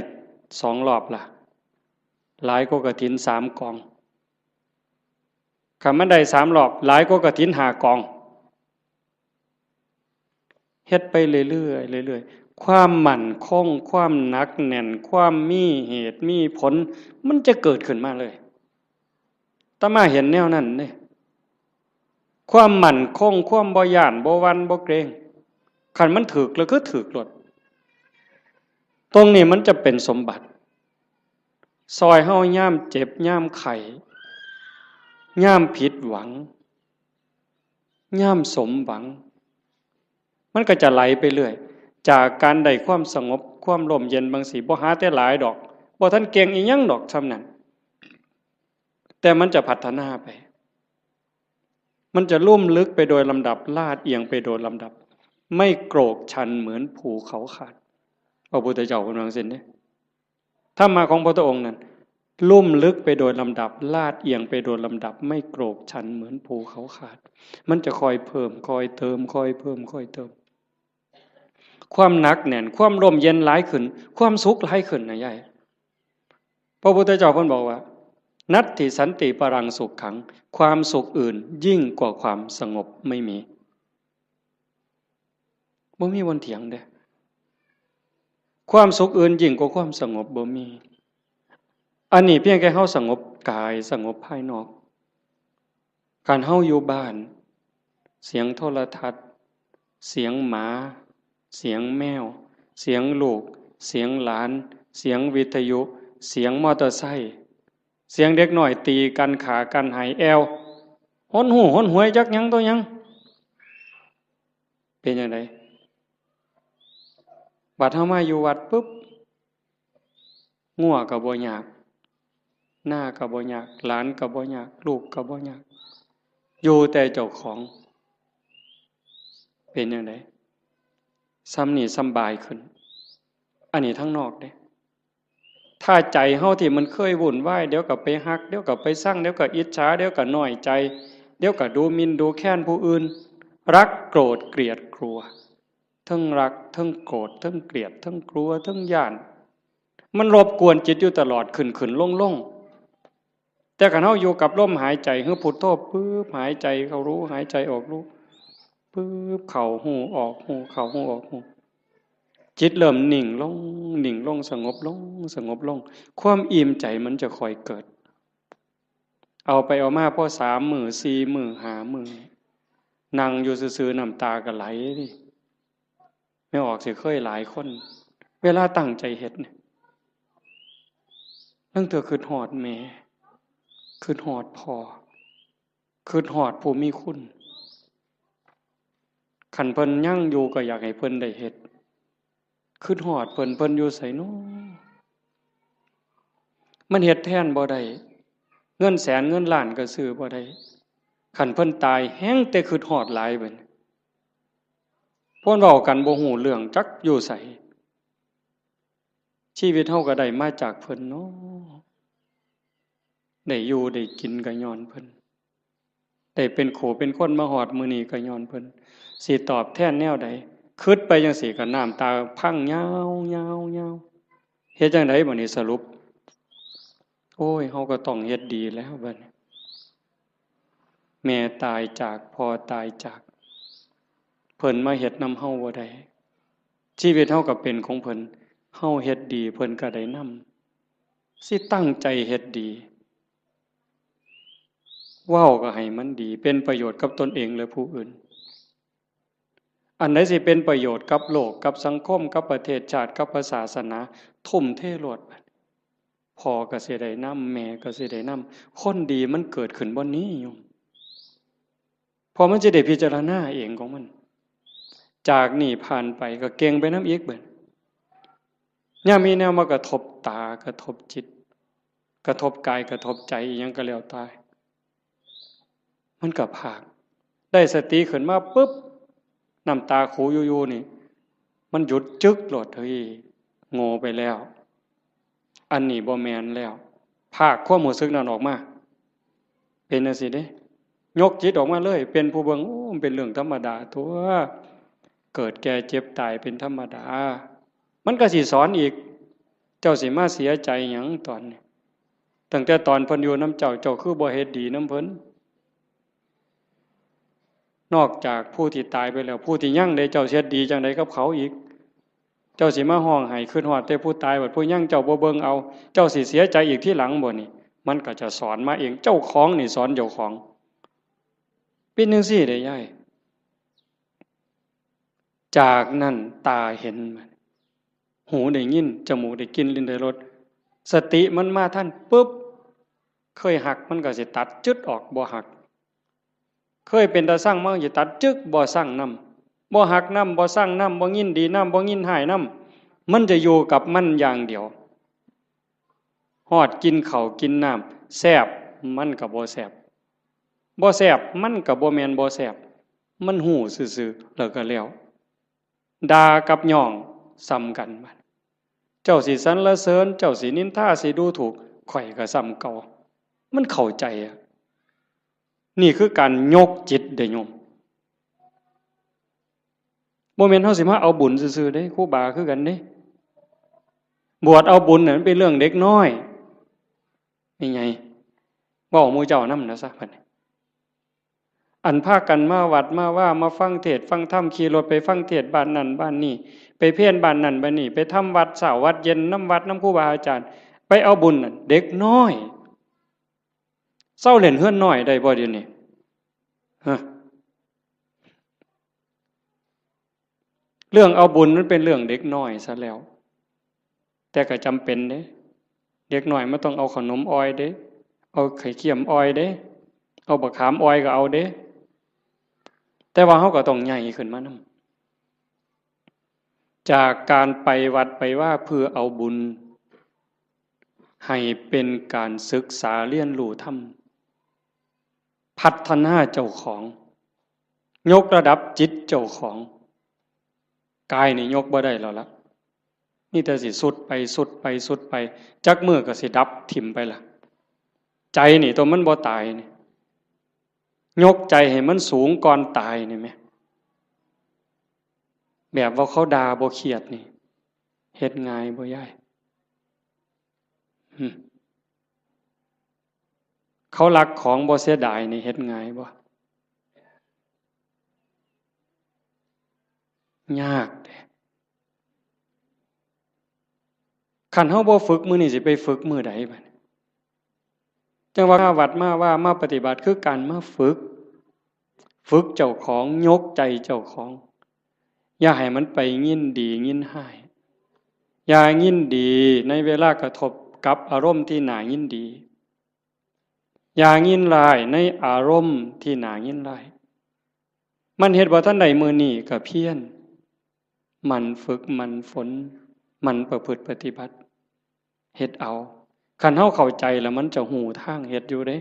สองรอบล่ะ หลายกว่ากฐินสามกอง คันมันได้สามรอบ หลายกว่ากฐินห้ากอง เฮ็ดไปเรื่อยๆ เรื่อยๆ ความมั่นคง ความหนักแน่น ความมีเหตุมีผล มันจะเกิดขึ้นมาเลย อาตมาเห็นแนวนั้นเด้ ความมั่นคง ความบ่ย้าน บ่หวั่น บ่เกรง คันมันถืกแล้วคือถืกโลด ตรงนี้มันจะเป็นสมบัติ ซอยเฮายามเจ็บ ยามไข้ ยามผิดหวัง ยามสมหวัง มันก็จะไหลไปเรื่อย จากการได้ความสงบ ความร่มเย็นบางสิ บ่หาแต่หลายดอก บ่ทันเก่งอีหยังดอกซ่ำนั้น แต่มันจะพัฒนาไป มันจะลุ่มลึกไปโดยลำดับ ลาดเอียงไปโดยลำดับ ไม่โกรกชันเหมือนภูเขาขาด พระพุทธเจ้าเพิ่นว่าจั่งซี้เด้ ธรรมะของพระพุทธองค์นั้น ลุ่มลึกไปโดยลำดับ ลาดเอียงไปโดยลำดับ ไม่โกรกชันเหมือนภูเขาขาด มันจะค่อยเพิ่ม ค่อยเติม ค่อยเพิ่ม ค่อยเติม ความหนักแน่น ความร่มเย็นหลายขึ้น ความสุขหลายขึ้นนะยาย พระพุทธเจ้าเพิ่นบอกว่า นัตถิสันติปรังสุขขัง ความสุขอื่นยิ่งกว่าความสงบไม่มี บ่มีวันเถียงเด้ ความสุขอื่นยิ่งกว่าความสงบบ่มี อันนี้เพียงแค่เฮาสงบกาย สงบภายนอก คันเฮาอยู่บ้าน เสียงโทรทัศน์ เสียงหมา เสียงแมว เสียงลูก เสียงหลาน เสียงวิทยุ เสียงมอเตอร์ไซค์ เสียงเด็กน้อยตีกัน ฆ่ากัน ไห้แอ่ว หนหู้หนหวยจักหยังต่อหยัง เป็นจั่งใด บัดเฮามาอยู่วัดปุ๊บ งัวก็บ่ยาก นาก็บ่ยาก หลานก็บ่ยาก ลูกก็บ่ยาก อยู่แต่เจ้าของ เป็นจั่งใด ส่ำนี้สำบายขึ้น อันนี้ทางนอกเด้ ถ้าใจเฮาที่มันเคยวุ่นวาย เดี๋ยวก็ไปฮัก เดี๋ยวก็ไปซัง เดี๋ยวก็อิจฉา เดี๋ยวก็น้อยใจ เดี๋ยวก็ดูหมิ่นดูแคลนผู้อื่น รักโกรธเกลียดกลัว ทั้งรัก ทั้งโกรธ ทั้งเกลียด ทั้งกลัว ทั้งย้าน มันรบกวนจิตอยู่ตลอด ขึ้นขึ้นลงลง แต่คันเฮาอยู่กับลมหายใจ คือพุทโธปุ๊บ หายใจเข้ารู้ หายใจออกรู้ ปุ๊บ เข้าฮู้ ออกฮู้ เข้าฮู้ ออกฮู้ จิตเริ่มนิ่งลง นิ่งลง สงบลง สงบลง ความอิ่มใจมันจะค่อยเกิด เอาไปเอามาพอสามมื้อ สี่มื้อ ห้ามื้อ นั่งอยู่ซื่อๆ น้ำตาก็ไหลเด้ แม่ออกสิเคยหลายคน เวลาตั้งใจเฮ็ดเนี่ย ลางเทื่อคิดฮอดแม่ คิดฮอดพ่อ คิดฮอดผู้มีคุณ คันเพิ่นยังอยู่ก็อยากให้เพิ่นได้เฮ็ด คิดฮอดเพิ่น เพิ่นอยู่ไสน้อ มันเฮ็ดแทนบ่ได้ เงินแสนเงินล้านก็ซื้อบ่ได้ คันเพิ่นตายแฮ่งแต่คิดฮอดหลายบัดนี้ เพิ่นเว้ากันบ่ฮู้เรื่อง จักอยู่ไส ชีวิตเฮาก็ได้มาจากเพิ่นเนาะ ได้อยู่ได้กินก็ญ้อนเพิ่น ได้เป็นคู่เป็นคนมาฮอดมื้อนี้ก็ญ้อนเพิ่น สิตอบแทนแนวใด คิดไปจั่งซี้ก็น้ำตาพังยาวๆๆ เฮ็ดจั่งใดบัดนี้สรุป โอ้ย เฮาก็ต้องเฮ็ดดีแล้วบัดนี้ แม่ตายจาก พ่อตายจาก เพิ่นมาเฮ็ดนำเฮาบ่ได้ ชีวิตเฮาก็เป็นของเพิ่น เฮาเฮ็ดดี เพิ่นก็ได้นำ สิตั้งใจเฮ็ดดี เว้าก็ให้มันดี เป็นประโยชน์กับตนเองและผู้อื่น อันใดสิเป็นประโยชน์กับโลก กับสังคม กับประเทศชาติ กับพระศาสนา ทุ่มเทโลด พ่อก็สิได้นำ แม่ก็สิได้นำ คนดีมันเกิดขึ้นบ่นี้โยม เพราะมันสิได้พิจารณาเองของมัน จากนี้ผ่านไปก็เก่งไปนำอีกบัด ยามมีแนวมากระทบตา กระทบจิต กระทบกาย กระทบใจ อิหยังก็แล้วแต่ มันก็พาก ได้สติขึ้นมาปุ๊บ น้ำตาคูอยู่ๆนี่ มันหยุดจึ๊กโลด เฮ้ย โง่ไปแล้ว อันนี้บ่แม่นแล้ว พากความรู้สึกนั้นออกมา เป็นจั่งซี้เด้ ยกจิตออกมาเลย เป็นผู้เบิ่ง โอ้ มันเป็นเรื่องธรรมดาตั๊ว เกิดแก่เจ็บตายเป็นธรรมดา มันก็สิสอนอีก เจ้าสิมาเสียใจหยังตอนนี้ ตั้งแต่ตอนเพิ่นอยู่นำเจ้า เจ้าคือบ่เฮ็ดดีนำเพิ่น นอกจากผู้ที่ตายไปแล้ว ผู้ที่ยังเด้ เจ้าสิเฮ็ดดีจั่งใดกับเขาอีก เจ้าสิมาฮ้องไห้คิดฮอดแต่ผู้ตาย บัดผู้ยังเจ้าบ่เบิ่งเอา เจ้าสิเสียใจอีกทีหลังบ่นี่ มันก็จะสอนมาเอง เจ้าของนี่สอนเจ้าของ เป็นจั่งซี้เด้ยาย จากนั้นตาเห็น หูได้ยิน จมูกได้กลิ่น ลิ้นได้รส สติมันมาทันปุ๊บ เคยฮักมันก็สิตัดจึ๊ดออก บ่ฮัก เคยเป็นตาซังมันก็สิตัดจึ๊ก บ่ซังนำ บ่ฮักนำ บ่ซังนำ บ่ยินดีนำ บ่ยินฮ้ายนำ มันจะอยู่กับมันอย่างเดียว ฮอดกินข้าวกินน้ำ แซ่บ มันก็บ่แซ่บ บ่แซ่บ มันก็บ่แม่นบ่แซ่บ มันฮู้ซื่อๆ แล้วก็แล้ว ด่ากับย่องส่ำกันบัด เจ้าสิสรรเสริญ เจ้าสินินทา สิดูถูก ข้อยก็ส่ำเก่า มันเข้าใจอะ นี่คือการยกจิตเด้โยม บ่แม่นเฮาสิมาเอาบุญซื่อๆเด้ ครูบาคือกันเด้ บวชเอาบุญน่ะมันเป็นเรื่องเด็กน้อย นี่ไง เว้าหมู่เจ้านำนะซะบัดนี้ อันพากันมาวัดมาวา มาฟังเทศน์ฟังธรรม ขี่รถไปฟังเทศน์บ้านนั่นบ้านนี่ ไปเพลบ้านนั่นบ้านนี่ ไปทำวัดเช้าวัดเย็นนำวัดนำครูบาอาจารย์ ไปเอาบุญนั่น เด็กน้อย เซาเล่นเฮือนน้อยได้บ่เดี๋ยวนี้ ฮะ เรื่องเอาบุญมันเป็นเรื่องเด็กน้อยซะแล้ว แต่ก็จำเป็นเด้ เด็กน้อยมันต้องเอาขนมอ่อยเด้ เอาไข่เค็มอ่อยเด้ เอาบักขามอ่อยก็เอาเด้ แต่ว่าเฮาก็ต้องใหญ่ขึ้นมานำ จากการไปวัดไปวาเพื่อเอาบุญ ให้เป็นการศึกษาเรียนรู้ธรรม พัฒนาเจ้าของ ยกระดับจิตเจ้าของ กายนี่ยกบ่ได้แล้วละ มีแต่สิทรุดไปทรุดไปทรุดไป จักมื้อก็สิดับถิ่มไปละ ใจนี่ตัวมันบ่ตายนี่ ยกใจให้มันสูงก่อนตายนี่แหม แบบว่าเขาด่าบ่เครียดนี่ เฮ็ดง่ายบ่ยาย หึ เขาลักของบ่เสียดายนี่เฮ็ดง่ายบ่ ยากเด้ คันเฮาบ่ฝึกมื้อนี้สิไปฝึกมื้อใดบัดนี้ จั่งว่ามาวัดมาวา มาปฏิบัติคือการมาฝึก ฝึกเจ้าของ ยกใจเจ้าของ อย่าให้มันไปยินดียินร้าย อย่ายินดีในเวลากระทบกับอารมณ์ที่น่ายินดี อย่ายินร้ายในอารมณ์ที่น่ายินร้าย มันเฮ็ดบ่ทันได้มื้อนี้ก็เพียร หมั่นฝึก หมั่นฝน หมั่นประพฤติปฏิบัติ เฮ็ดเอา คันเฮาเข้าใจแล้วมันจะฮู้ทางเฮ็ดอยู่เด้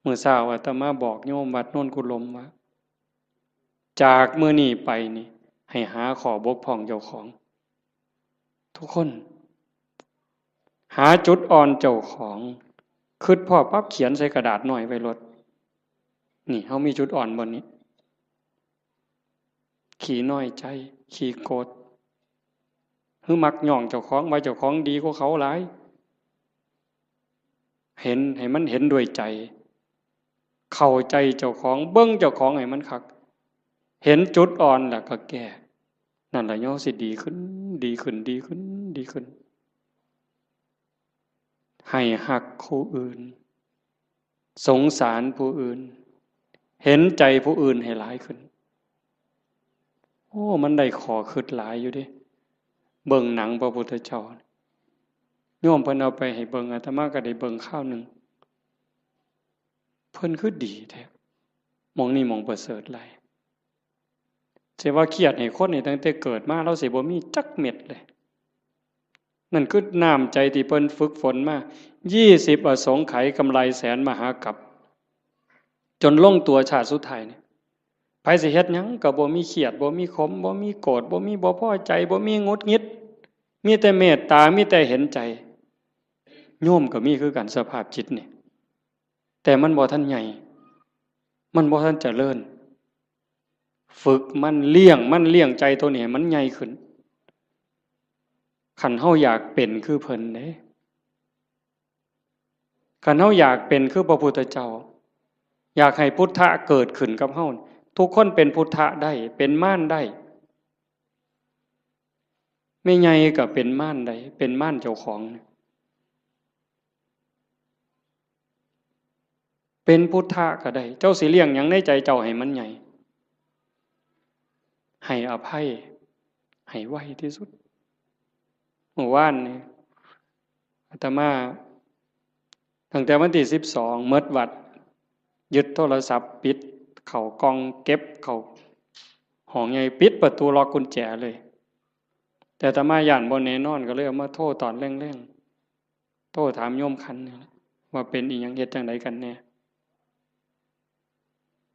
มื้อเช้าอาตมาบอกโยมวัดโนนกุลมว่า จากมื้อนี้ไปนี่ ให้หาข้อบกพร่องเจ้าของ ทุกคน หาจุดอ่อนเจ้าของ คิดพ้อปั๊บเขียนใส่กระดาษน้อยไว้โลด นี่ เฮามีจุดอ่อนบ่นี้ ขี้น้อยใจ ขี้โกรธ หรือมักย่องเจ้าของ ว่าเจ้าของดีกว่าเขาหลาย เห็น ให้มันเห็นด้วยใจ เข้าใจเจ้าของ เบิ่งเจ้าของให้มันคัก เห็นจุดอ่อนแล้วก็แก้ นั่นล่ะ เฮาสิดีขึ้น ดีขึ้น ดีขึ้น ดีขึ้น ให้ฮักผู้อื่น สงสารผู้อื่น เห็นใจผู้อื่นให้หลายขึ้น โอ้ มันได้ข้อคิดหลายอยู่เด้ เบิ่งหนังพระพุทธเจ้า โยมเพิ่นเอาไปให้เบิ่ง อาตมาก็ได้เบิ่งคราวหนึ่ง เพิ่นคือดีแท้ หม่องนี้หม่องประเสริฐหลาย สิว่าเครียดให้คนนี่ตั้งแต่เกิดมา ลาวสิบ่มีจักเม็ดเลย นั่นคือน้ำใจที่เพิ่นฝึกฝนมา ยี่สิบอสงไขยกำไรแสนมหากัป จนลงตัวชาติสุดท้ายนี่ ไผสิเฮ็ดหยังก็บ่มีเครียด บ่มีขม บ่มีโกรธ บ่มีบ่พอใจ บ่มีหงุดหงิด มีแต่เมตตา มีแต่เห็นใจ โยมก็มีคือกันสภาพจิตนี่ แต่มันบ่ทันใหญ่ มันบ่ทันเจริญ ฝึกมัน เลี้ยงมัน เลี้ยงใจตัวนี้ให้มันใหญ่ขึ้น คันเฮาอยากเป็นคือเพิ่นเด้ คันเฮาอยากเป็นคือพระพุทธเจ้า อยากให้พุทธะเกิดขึ้นกับเฮา ทุกคนเป็นพุทธะได้ เป็นมารได้ แม่ใหญ่ก็เป็นมารได้ เป็นมารเจ้าของ เป็นพุทธะก็ได้ เจ้าสิเลี้ยงหยังในใจเจ้าให้มันใหญ่ ให้อภัย ให้ไวที่สุด เมื่อวานนี่ อาตมา ตั้งแต่วันที่สิบสอง หมดวัด ยึดโทรศัพท์ ปิดเข้ากล่อง เก็บเข้าห้องใหญ่ ปิดประตู ล็อกกุญแจเลย แต่อาตมาย้านบ่แน่นอน ก็เลยเอามาโทรตอนแลงๆ โทรถามโยมขันนี่ล่ะ ว่าเป็นอีหยัง เฮ็ดจั่งใดกันแน่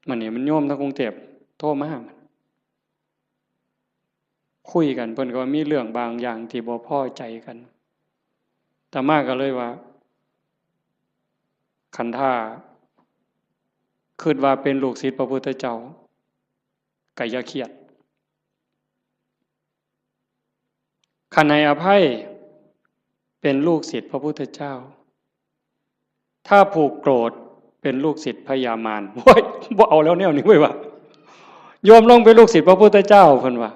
มันนี่มันโยมทางกรุงเทพฯโทรมา คุยกัน เพิ่นก็ว่ามีเรื่องบางอย่างที่บ่พอใจกัน อาตมาก็เลยว่า คันถ้าคิดว่าเป็นลูกศิษย์พระพุทธเจ้า ก็อย่าเครียด คันให้อภัยเป็นลูกศิษย์พระพุทธเจ้า ถ้าผูกโกรธเป็นลูกศิษย์พญามาร โอ้ย บ่เอาแล้วแนวนี้เว้ยว่ะ โยมลงเป็นลูกศิษย์พระพุทธเจ้า เพิ่นว่า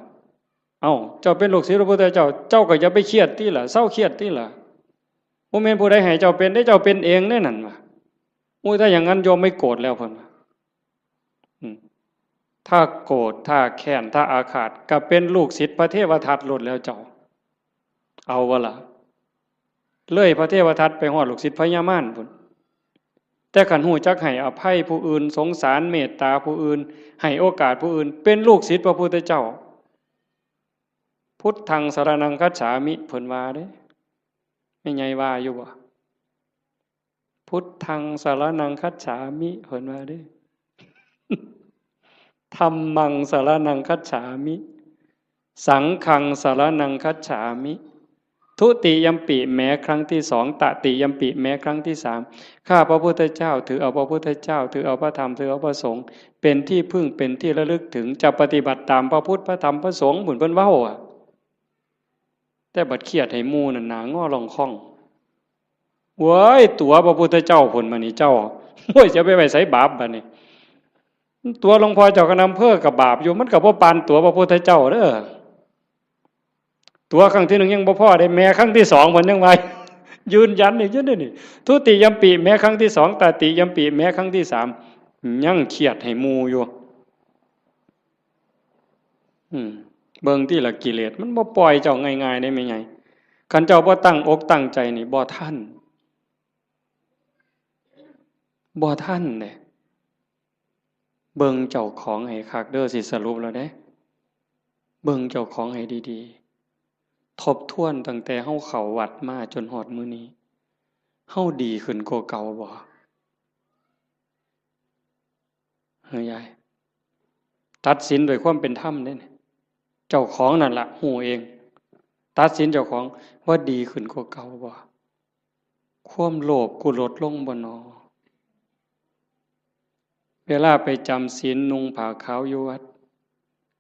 เอ้า เจ้าเป็นลูกศิษย์พระพุทธเจ้า เจ้าก็อย่าไปเครียดติล่ะ เซาเครียดติล่ะ บ่แม่นผู้ใดให้เจ้าเป็นเด้ เจ้าเป็นเองเด้นั่นว่ะ โอ้ย ถ้าอย่างนั้นโยมไม่โกรธแล้ว เพิ่นว่า อืม ถ้าโกรธ ถ้าแค้น ถ้าอาฆาต ก็เป็นลูกศิษย์พระเทวทัตโลดแล้วเจ้า เอาบ่ล่ะ เลยพระเทวทัตไปฮอดลูกศิษย์พญามารพุ้น แต่คันฮู้จักให้อภัยผู้อื่น สงสารเมตตาผู้อื่น ให้โอกาสผู้อื่น เป็นลูกศิษย์พระพุทธเจ้า พุทธังสรณังคัจฉามิ เพิ่นว่าเด้ แม่ใหญ่ว่าอยู่บ่ พุทธังสรณังคัจฉามิ เพิ่นว่าเด้ ธัมมังสรณังคัจฉามิ สังฆังสรณังคัจฉามิ ทุติยัมปิแม้ครั้งที่สอง ตติยัมปิแม้ครั้งที่สาม ข้าพระพุทธเจ้าถือเอาพระพุทธเจ้า ถือเอาพระธรรม ถือเอาพระสงฆ์ เป็นที่พึ่ง เป็นที่ระลึกถึง จะปฏิบัติตามพระพุทธ พระธรรม พระสงฆ์ พุ้นเพิ่นเว้าอะ แต่บัดเครียดให้หมู่นั่นหน้างอลองค่อง เว้ย ตั๋วพระพุทธเจ้าพุ้นมานี่เจ้า โอ้ย จะไปไว้ไสบาปบัดนี้ ตั๋วหลวงพ่อเจ้าคณะอำเภอก็บาปอยู่ มันก็บ่ปานตั๋วพระพุทธเจ้าเด้อ ตั๋วครั้งที่หนึ่งยังบ่พอเด้ แม้ครั้งที่สองเพิ่นยังว่า ยืนยันอีกอยู่เด้นี่ ทุติยัมปิแม้ครั้งที่สอง ตติยัมปิแม้ครั้งที่สาม ยังเครียดให้หมู่อยู่ อืม เบิ่งติล่ะ กิเลสมันบ่ปล่อยเจ้าง่ายๆเด้แม่ใหญ่ คันเจ้าบ่ตั้งอกตั้งใจนี่ บ่ทัน บ่ทันเด้ เบิ่งเจ้าของให้คักเด้อ สิสรุปแล้วเด้ เบิ่งเจ้าของให้ดีๆ ทบทวนตั้งแต่เฮาเข้าวัดมาจนฮอดมื้อนี้ เฮาดีขึ้นกว่าเก่าบ่ เฮ้ยยาย ตัดสินด้วยความเป็นธรรมเด้เนี่ย เจ้าของนั่นละฮู้เอง ตัดสินเจ้าของว่าดีขึ้นกว่าเก่าบ่ ความโลภกูลดลงบ่นอ เวลาไปจำศีลนุ่งผ้าขาวอยู่วัด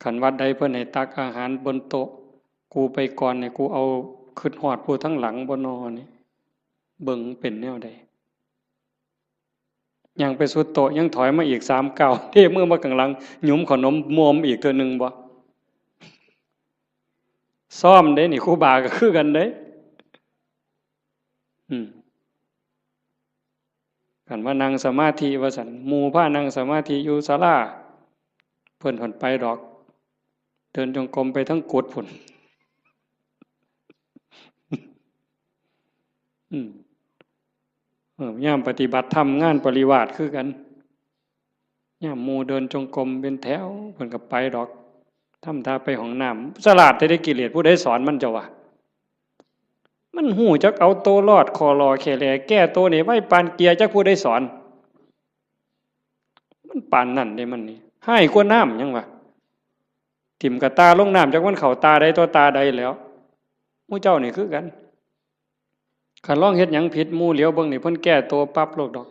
คันวัดใดเพิ่นให้ตักอาหารบนโต๊ะ กูไปก่อนเนี่ย กูเอาคิดฮอดผู้ทั้งหลังบ่นอนี่ เบิ่งเป็นแนวใด ย่างไปสุดโต๊ะ ยังถอยมาอีกสามก้าว เทมือมาข้างหลัง หยุมขนมมวมอีกเทื่อหนึ่งบ่ ซ้อมเด้นี่ ครูบาก็คือกันเด้ อืม คันว่านั่งสมาธิว่าซั่น หมู่พานั่งสมาธิอยู่ศาลา เพิ่นผ่อนไปดอก เดินจงกรมไปทั้งกุฏิพุ้น อืม เออ ยามปฏิบัติธรรมงานปริวาสคือกัน ยามหมู่เดินจงกรมเป็นแถว เพิ่นก็ไปดอก ทำท่าไปห้องน้ำ ฉลาดแท้เด้ กิเลสผู้ใดสอนมันเจ้าวะ มันฮู้จักเอาตัวรอด คอลอแค่แล แก้ตัวนี่ไวปานเกียร์ จักผู้ใดสอน มันปานนั่นเด้มันนี่ ฮ้ายกว่าน้ำหยังวะ ถิ่มกะตาลงน้ำ จักมันเข้าตาใดต่อตาใดแล้ว หมู่เจ้านี่คือกัน คันลองเฮ็ดหยังผิดหมู่เหลียวเบิ่งนี่ เพิ่นแก้ตัวปั๊บโลดดอก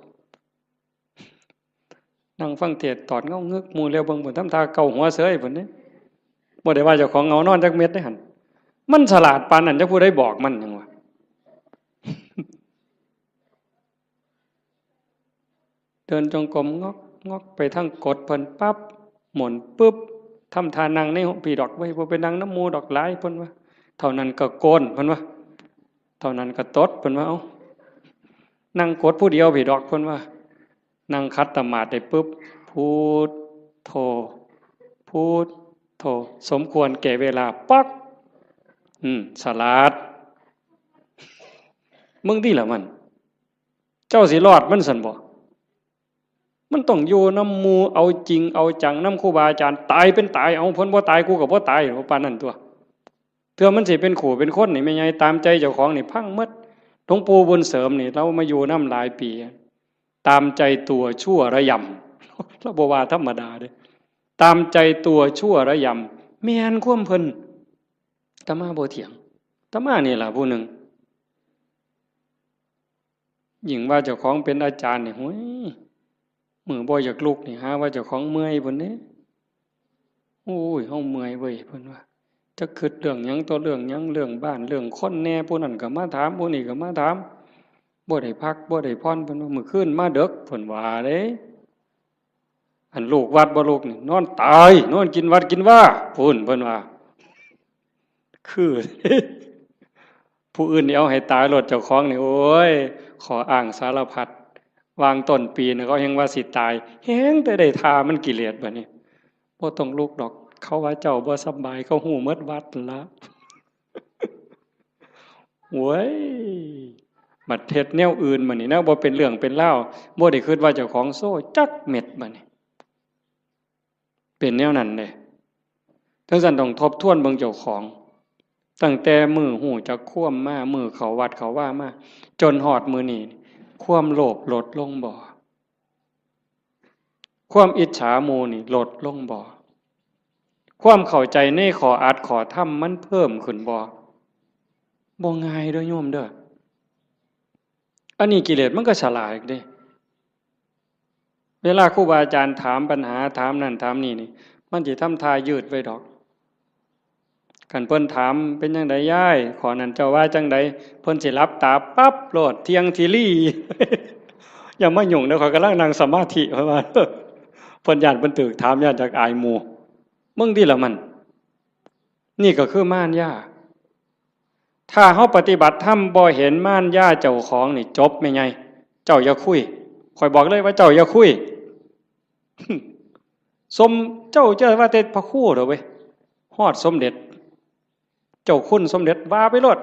นั่งฟังเทศน์ตอดเงางึก หมู่เหลียวเบิ่งพุ้น ทำท่าเกาหัวเสยพุ้นเด้ บ่ได้ว่าเจ้าของเหงานอนจักเม็ดเด้หั่น มันฉลาดปานนั้น จักผู้ใดบอกมันหยังวะ เดินจงกรมงอกงอกไปทางกุฏิเพิ่นปั๊บ หมุนปึ๊บ ทำท่านั่งในห้องพีดอก เว้ย บ่ไปนั่งนำหมู่ดอก หลาย เพิ่นว่า เท่านั้นก็โกน เพิ่นว่า เท่านั้นก็ตด เพิ่นว่า เอ้า นั่งกุฏิผู้เดียวพีดอก เพิ่นว่า นั่งขัดสมาธิได้ปึ๊บ พุทโธ พุทโธ สมควรแก่เวลา ป๊อก อืม ฉลาด มึงติล่ะมัน เจ้าสิรอดมันซั่นบ่ มันต้องอยู่นำหมู่ เอาจริงเอาจังนำครูบาอาจารย์ ตายเป็นตาย เอา เพิ่นบ่ตาย กูก็บ่ตาย ปานนั้นตั๊ว เทื่อมันสิเป็นคู่เป็นคนนี่ แม่ใหญ่ ตามใจเจ้าของนี่พังหมด หลวงปู่บุญเสริมนี่ ลาวมาอยู่นำหลายปี ตามใจตัวชั่วระยำ เราบ่ว่าธรรมดาเด้ ตามใจตัวชั่วระยำ แม่นความเพิ่น อาตมาบ่เถียง อาตมานี่ล่ะผู้หนึ่ง ยิ่งว่าเจ้าของเป็นอาจารย์นี่ โอ้ย มื้อบ่อยากลุกนี่ หาว่าเจ้าของเมื่อยพุ้นเด้ โอ้ย เฮาเมื่อยเว้ย เพิ่นว่า จักคิดเรื่องหยังต่อเรื่องหยัง เรื่องบ้าน เรื่องคนแหน่ ผู้นั้นก็มาถาม ผู้นี้ก็มาถาม บ่ได้พัก บ่ได้ผ่อน เพิ่นว่า มื้อคืนมาดึก เพิ่นว่าเด้ อันลูกวัดบ่ลูกนี่ นอนตาย นอนกินวัดกินวา พุ้น เพิ่นว่า คือ ผู้อื่นนี่เอาให้ตายโลด เจ้าของนี่ โอ้ย ข้ออ้างสารพัด วางต้นปีนี่เขาแฮงว่าสิตาย แฮงแต่ได้ท่ามันกิเลสบัดนี้ บ่ต้องลุกดอก เขาว่าเจ้าบ่สำบาย เขาฮู้หมดวัดนั่นละ โว้ย บัดเฮ็ดแนวอื่นบัดนี้ แนวบ่เป็นเรื่องเป็นราว บ่ได้คิดว่าเจ้าของโซ่จักเม็ดบัดนี้ เป็นแนวนั้นเด้ จั่งซั้นต้องทบทวนเบิ่งเจ้าของ ตั้งแต่มื้อฮู้จักความมา มื้อเข้าวัดเข้าวามา จนฮอดมื้อนี้ ความโลภลดลงบ่ ความอิจฉาหมู่นี่ลดลงบ่ ความเข้าใจในข้ออัดข้อธรรมมันเพิ่มขึ้นบ่ บ่ง่ายเด้อโยมเด้อ อันนี้กิเลสมันก็ฉลาดเด้ เวลาครูบาอาจารย์ถามปัญหา ถามนั่นถามนี่นี่ มันสิทำท่ายืดไว้ดอก คันเพิ่นถาม เป็นจั่งใดยาย ข้อนั้นเจ้าว่าจั่งใด เพิ่นสิหลับตาปั๊บโลด เที่ยงทีรี อย่ามายุ่งเด้อ ข้อยกำลังนั่งสมาธิ เพิ่นว่า เพิ่นย้านเพิ่นถูกถาม ย้านจักอายหมู่ มึงติล่ะมัน นี่ก็คือมารยา ถ้าเฮาปฏิบัติธรรมบ่เห็นมารยาเจ้าของนี่จบแม่ใหญ่ เจ้าอย่าคุย ข้อยบอกเลยว่าเจ้าอย่าคุย สม เจ้าจะว่าแต่พระครูเด้อเว้ย ฮอดสมเด็จ เจ้าคุณสมเด็จว่าไปโลด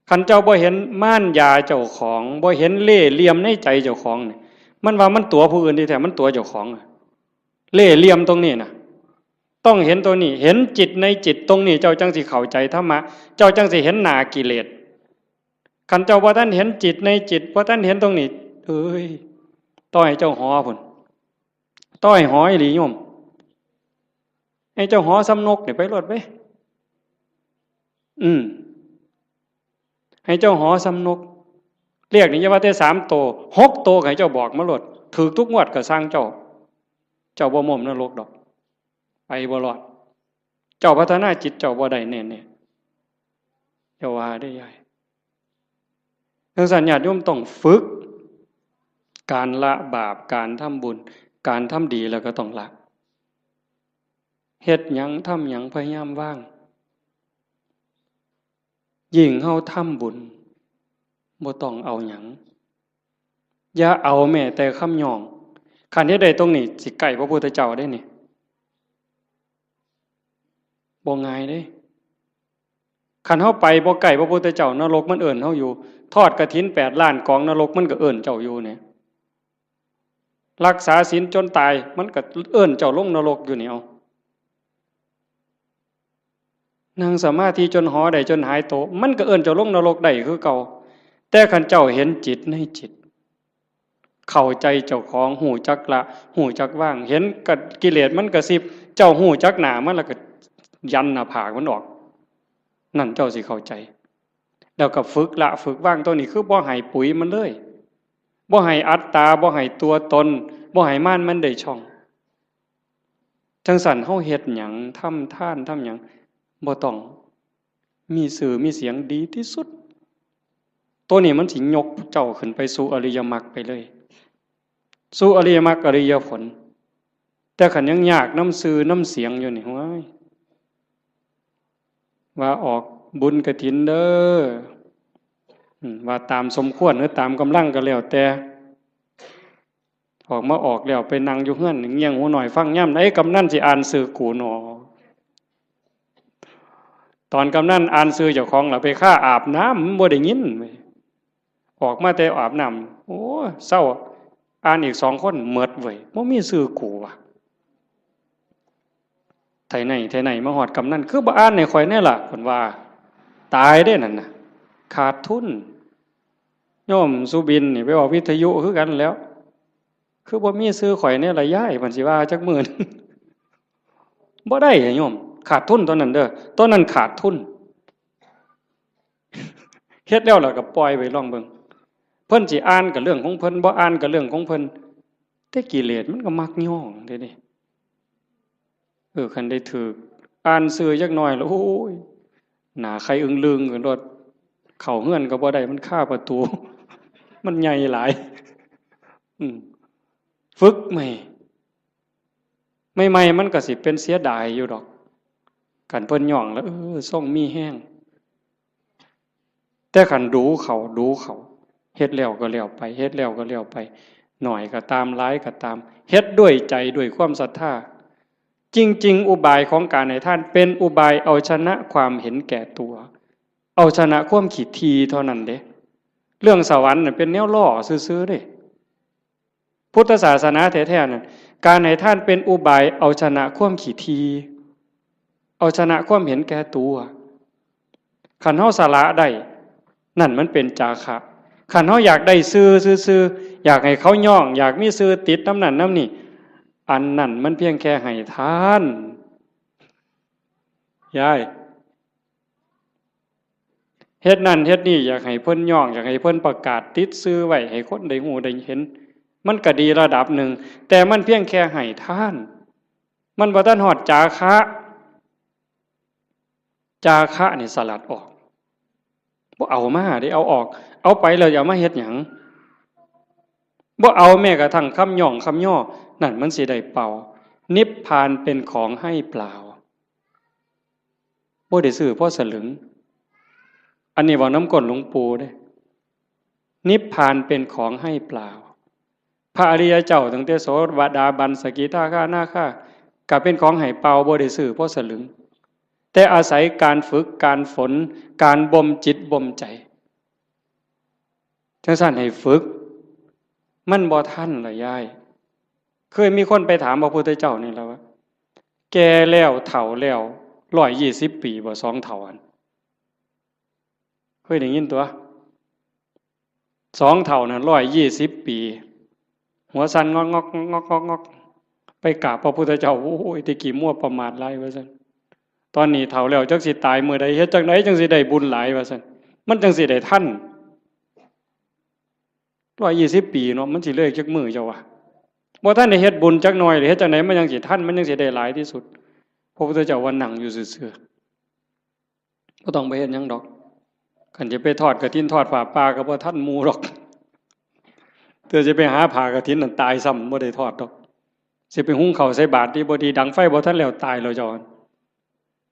คันเจ้าบ่เห็นมารยาเจ้าของ บ่เห็นเล่ห์เหลี่ยมในใจเจ้าของนี่ มันว่ามันตั๋วผู้อื่นที่แท้มันตั๋วเจ้าของอะ เล่ห์เหลี่ยมตรงนี้นะ ต้องเห็นตรงนี้ เห็นจิตในจิตตรงนี้ เจ้าจั่งสิเข้าใจธรรมะ เจ้าจั่งสิเห็นหน้ากิเลส คันเจ้าบ่ทันเห็นจิตในจิต บ่ทันเห็นตรงนี้ เอ้ย ต่อให้เจ้าหอพุ้น ต่อให้หออีหลีโยม ให้เจ้าหอส่ำนกนี่ไปโลดเว้ย อืม ให้เจ้าหอส่ำนก เลขนี่อย่าว่าแต่สามโต หกโตก็ให้เจ้าบอกมาโลด ถูกทุกงวดก็ซ่างเจ้า เจ้าบ่ม่มนรกดอก ไปบ่รอด เจ้าพัฒนาจิตเจ้าบ่ได้แน่ๆ อย่าว่าเด้อยาย จั่งซั้นญาติโยมต้องฝึก การละบาป การทำบุญ การทำดีแล้วก็ต้องละ เฮ็ดหยังทำหยังพยายามวาง ยิ่งเฮาทำบุญ บ่ต้องเอาหยัง อย่าเอาแม้แต่คำย่อง คันเฮ็ดได้ตรงนี้ สิใกล้พระพุทธเจ้าได้นี่ บ่ง่ายเด้ คันเฮาไปบ่ใกล้พระพุทธเจ้า นรกมันเอิ้นเฮาอยู่ ทอดกฐินแปดล้านกอง นรกมันก็เอิ้นเจ้าอยู่เนี่ย รักษาศีลจนตาย มันก็เอิ้นเจ้าลงนรกอยู่นี่ เอา นั่งสมาธิจนหอได้จนหายโต มันก็เอิ้นเจ้าลงนรกได้คือเก่า แต่คันเจ้าเห็นจิตในจิต เข้าใจเจ้าของ ฮู้จักละ ฮู้จักวาง เห็นกะ กิเลสมันกระซิบ เจ้าฮู้จักหน้ามันแล้วก็ยันหน้าผากมันออก นั่นเจ้าสิเข้าใจ แล้วก็ฝึกละฝึกวาง ตัวนี้คือบ่ให้ปุ๋ยมันเลย บ่ให้อัตตา บ่ให้ตัวตน บ่ให้มารมันได้ช่อง จั่งซั้นเฮาเฮ็ดหยัง ทำทาน ทำหยัง บ่ต้องมีชื่อมีเสียง ดีที่สุด ตัวนี้มันสิยกเจ้าขึ้นไปสู่อริยมรรคไปเลย สู่อริยมรรคอริยผล แต่คันยังยากนำชื่อนำเสียงอยู่นี่ โอ้ย ว่าออกบุญกฐินเด้อ อืม ว่าตามสมควรหรือตามกำลังก็แล้วแต่ ออกมาออกแล้วไปนั่งอยู่เฮือนเงี่ยงหูหน่อยฟังยามใดกำนันสิอ่านชื่อกูหนอ ตอนกำนันอ่านชื่อเจ้าของล่ะไปคาอาบน้ำ มันบ่ได้ยินเว้ย ออกมาแต่อาบน้ำ โอ้ เซา อ่านอีกสองคน หมดเว้ย บ่มีชื่อกูว่ะ ไทไหน ไทไหน มาฮอดกำนัน คือบ่อ่านให้ข้อยแน่ล่ะ เพิ่นว่า ตายเด้นั่นน่ะ ขาดทุน โยมสุบินนี่ไปออกวิทยุคือกันแล้ว คือบ่มีชื่อข่อยแน่ล่ะยาย เพิ่นสิว่าจักมื้อหนึ่ง บ่ได้อะโยม ขาดทุนตอนนั้นเด้อ ตอนนั้นขาดทุน เฮ็ดแล้วล่ะก็ปล่อยไว้ลองเบิ่ง เพิ่นสิอ่านก็เรื่องของเพิ่น บ่อ่านก็เรื่องของเพิ่น แต่กิเลสมันก็มักย้องเด้นี่ เออ คันได้ถืกอ่านชื่อจักหน่อยแล้ว โอ้ย หน้าไข่อึ้งลึงกันโลด เข้าเฮือนก็บ่ได้ มันคาประตู มันใหญ่หลาย อืม ฝึกใหม่ ใหม่ๆ มันก็สิเป็นเสียดายอยู่ดอก คันเพิ่นย้องแล้ว เออ ทรงมีแฮง แต่คันดูเขา ดูเขา เฮ็ดแล้วก็แล้วไป เฮ็ดแล้วก็แล้วไป น้อยก็ตาม หลายก็ตาม เฮ็ดด้วยใจ ด้วยความศรัทธา จริงๆ อุบายของการให้ทานเป็นอุบายเอาชนะความเห็นแก่ตัว เอาชนะความขี้ถี่เท่านั้นเด้ เรื่องสวรรค์น่ะเป็นแนวล่อซื่อๆ เด้ พุทธศาสนาแท้ๆ นั่น การให้ทานเป็นอุบายเอาชนะความขี้ถี่ เอาชนะความเห็นแก่ตัว คันเฮาสละได้ นั่นมันเป็นจาคะ คันเฮาอยากได้ชื่อซื่อๆ อยากให้เขาย้อง อยากมีชื่อติดนำนั่นนำนี่ อันนั้นมันเพียงแค่ให้ทาน ยาย เฮ็ดนั่นเฮ็ดนี่ อยากให้เพิ่นย้อง อยากให้เพิ่นประกาศติดชื่อไว้ ให้คนได้ฮู้ได้เห็น มันก็ดีระดับหนึ่ง แต่มันเพียงแค่ให้ทาน มันบ่ทันฮอดจาคะ จาคะนี่สลัดออก บ่เอามาเด้ เอาออก เอาไปแล้วเอามาเฮ็ดหยัง บ่เอาแม้กระทั่งคำย้องคำย่อ นั่นมันสิได้เปล่า นิพพานเป็นของให้เปล่า บ่ได้ซื้อพอสลึง อันนี้เว้านำก้นหลวงปู่เด้ นิพพานเป็นของให้เปล่า พระอริยเจ้าตั้งแต่โสดาบัน สกิทาคานาคา ก็เป็นของให้เปล่า บ่ได้ซื้อพอสลึง แต่อาศัยการฝึก การฝน การบ่มจิตบ่มใจ จั่งซั้นให้ฝึก มันบ่ทันล่ะยาย เคยมีคนไปถามพระพุทธเจ้านี่ล่ะว่า แก่แล้วเฒ่าแล้ว ร้อยยี่สิบปีบ่ สองเฒ่าหั่น เคยได้ยินตั๊ว สองเฒ่านั่น ร้อยยี่สิบปี หัวสั่นงอกๆ งอกๆ งอกๆ ไปกราบพระพุทธเจ้า โอ้ย แต่กี้มัวประมาทหลายว่าซั่น ตอนนี้เฒ่าแล้วจักสิตายมื้อใด เฮ็ดจั่งใดจั่งสิได้บุญหลายว่าซั่น มันจั่งสิได้ทัน ร้อยยี่สิบปีเนาะ มันสิเลยจักมื้อเจ้าว่า บ่ทันได้เฮ็ดบุญจักหน่อยเลย เฮ็ดจั่งใดมันจั่งสิทัน มันจั่งสิได้หลายที่สุด พระพุทธเจ้าว่านั่งอยู่ซื่อๆ บ่ต้องไปเฮ็ดหยังดอก คันจะไปทอดกฐินทอดผ้าป่าก็บ่ทันหมู่ดอก เทื่อจะไปหาผ้ากฐินนั่นตายซ้ำ บ่ได้ทอดดอก สิไปหุงข้าวใส่บาตรดีบ่ดี ดังไฟบ่ทันแล้ว ตายแล้วเจ้า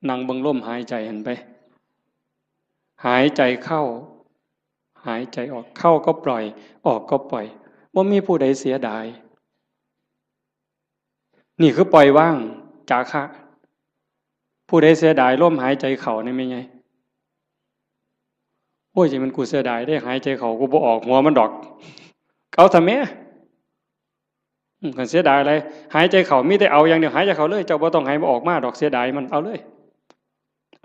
นั่งเบิ่งลมหายใจหั่นไป หายใจเข้า หายใจออก เข้าก็ปล่อย ออกก็ปล่อย บ่มีผู้ใดเสียดาย นี่คือปล่อยวาง จาคะ ผู้ใดเสียดายลมหายใจเข้านี่แม่นไง โอ้ย สิแม่นกูเสียดายเด้ หายใจเข้ากูบ่ออกหัวมันดอก เอาซะแหม อืม คันเสียดายอะไร หายใจเข้ามีแต่เอาอย่างเดียว หายใจเข้าเลย เจ้าบ่ต้องให้มันออกมาดอก เสียดายมัน เอาเลย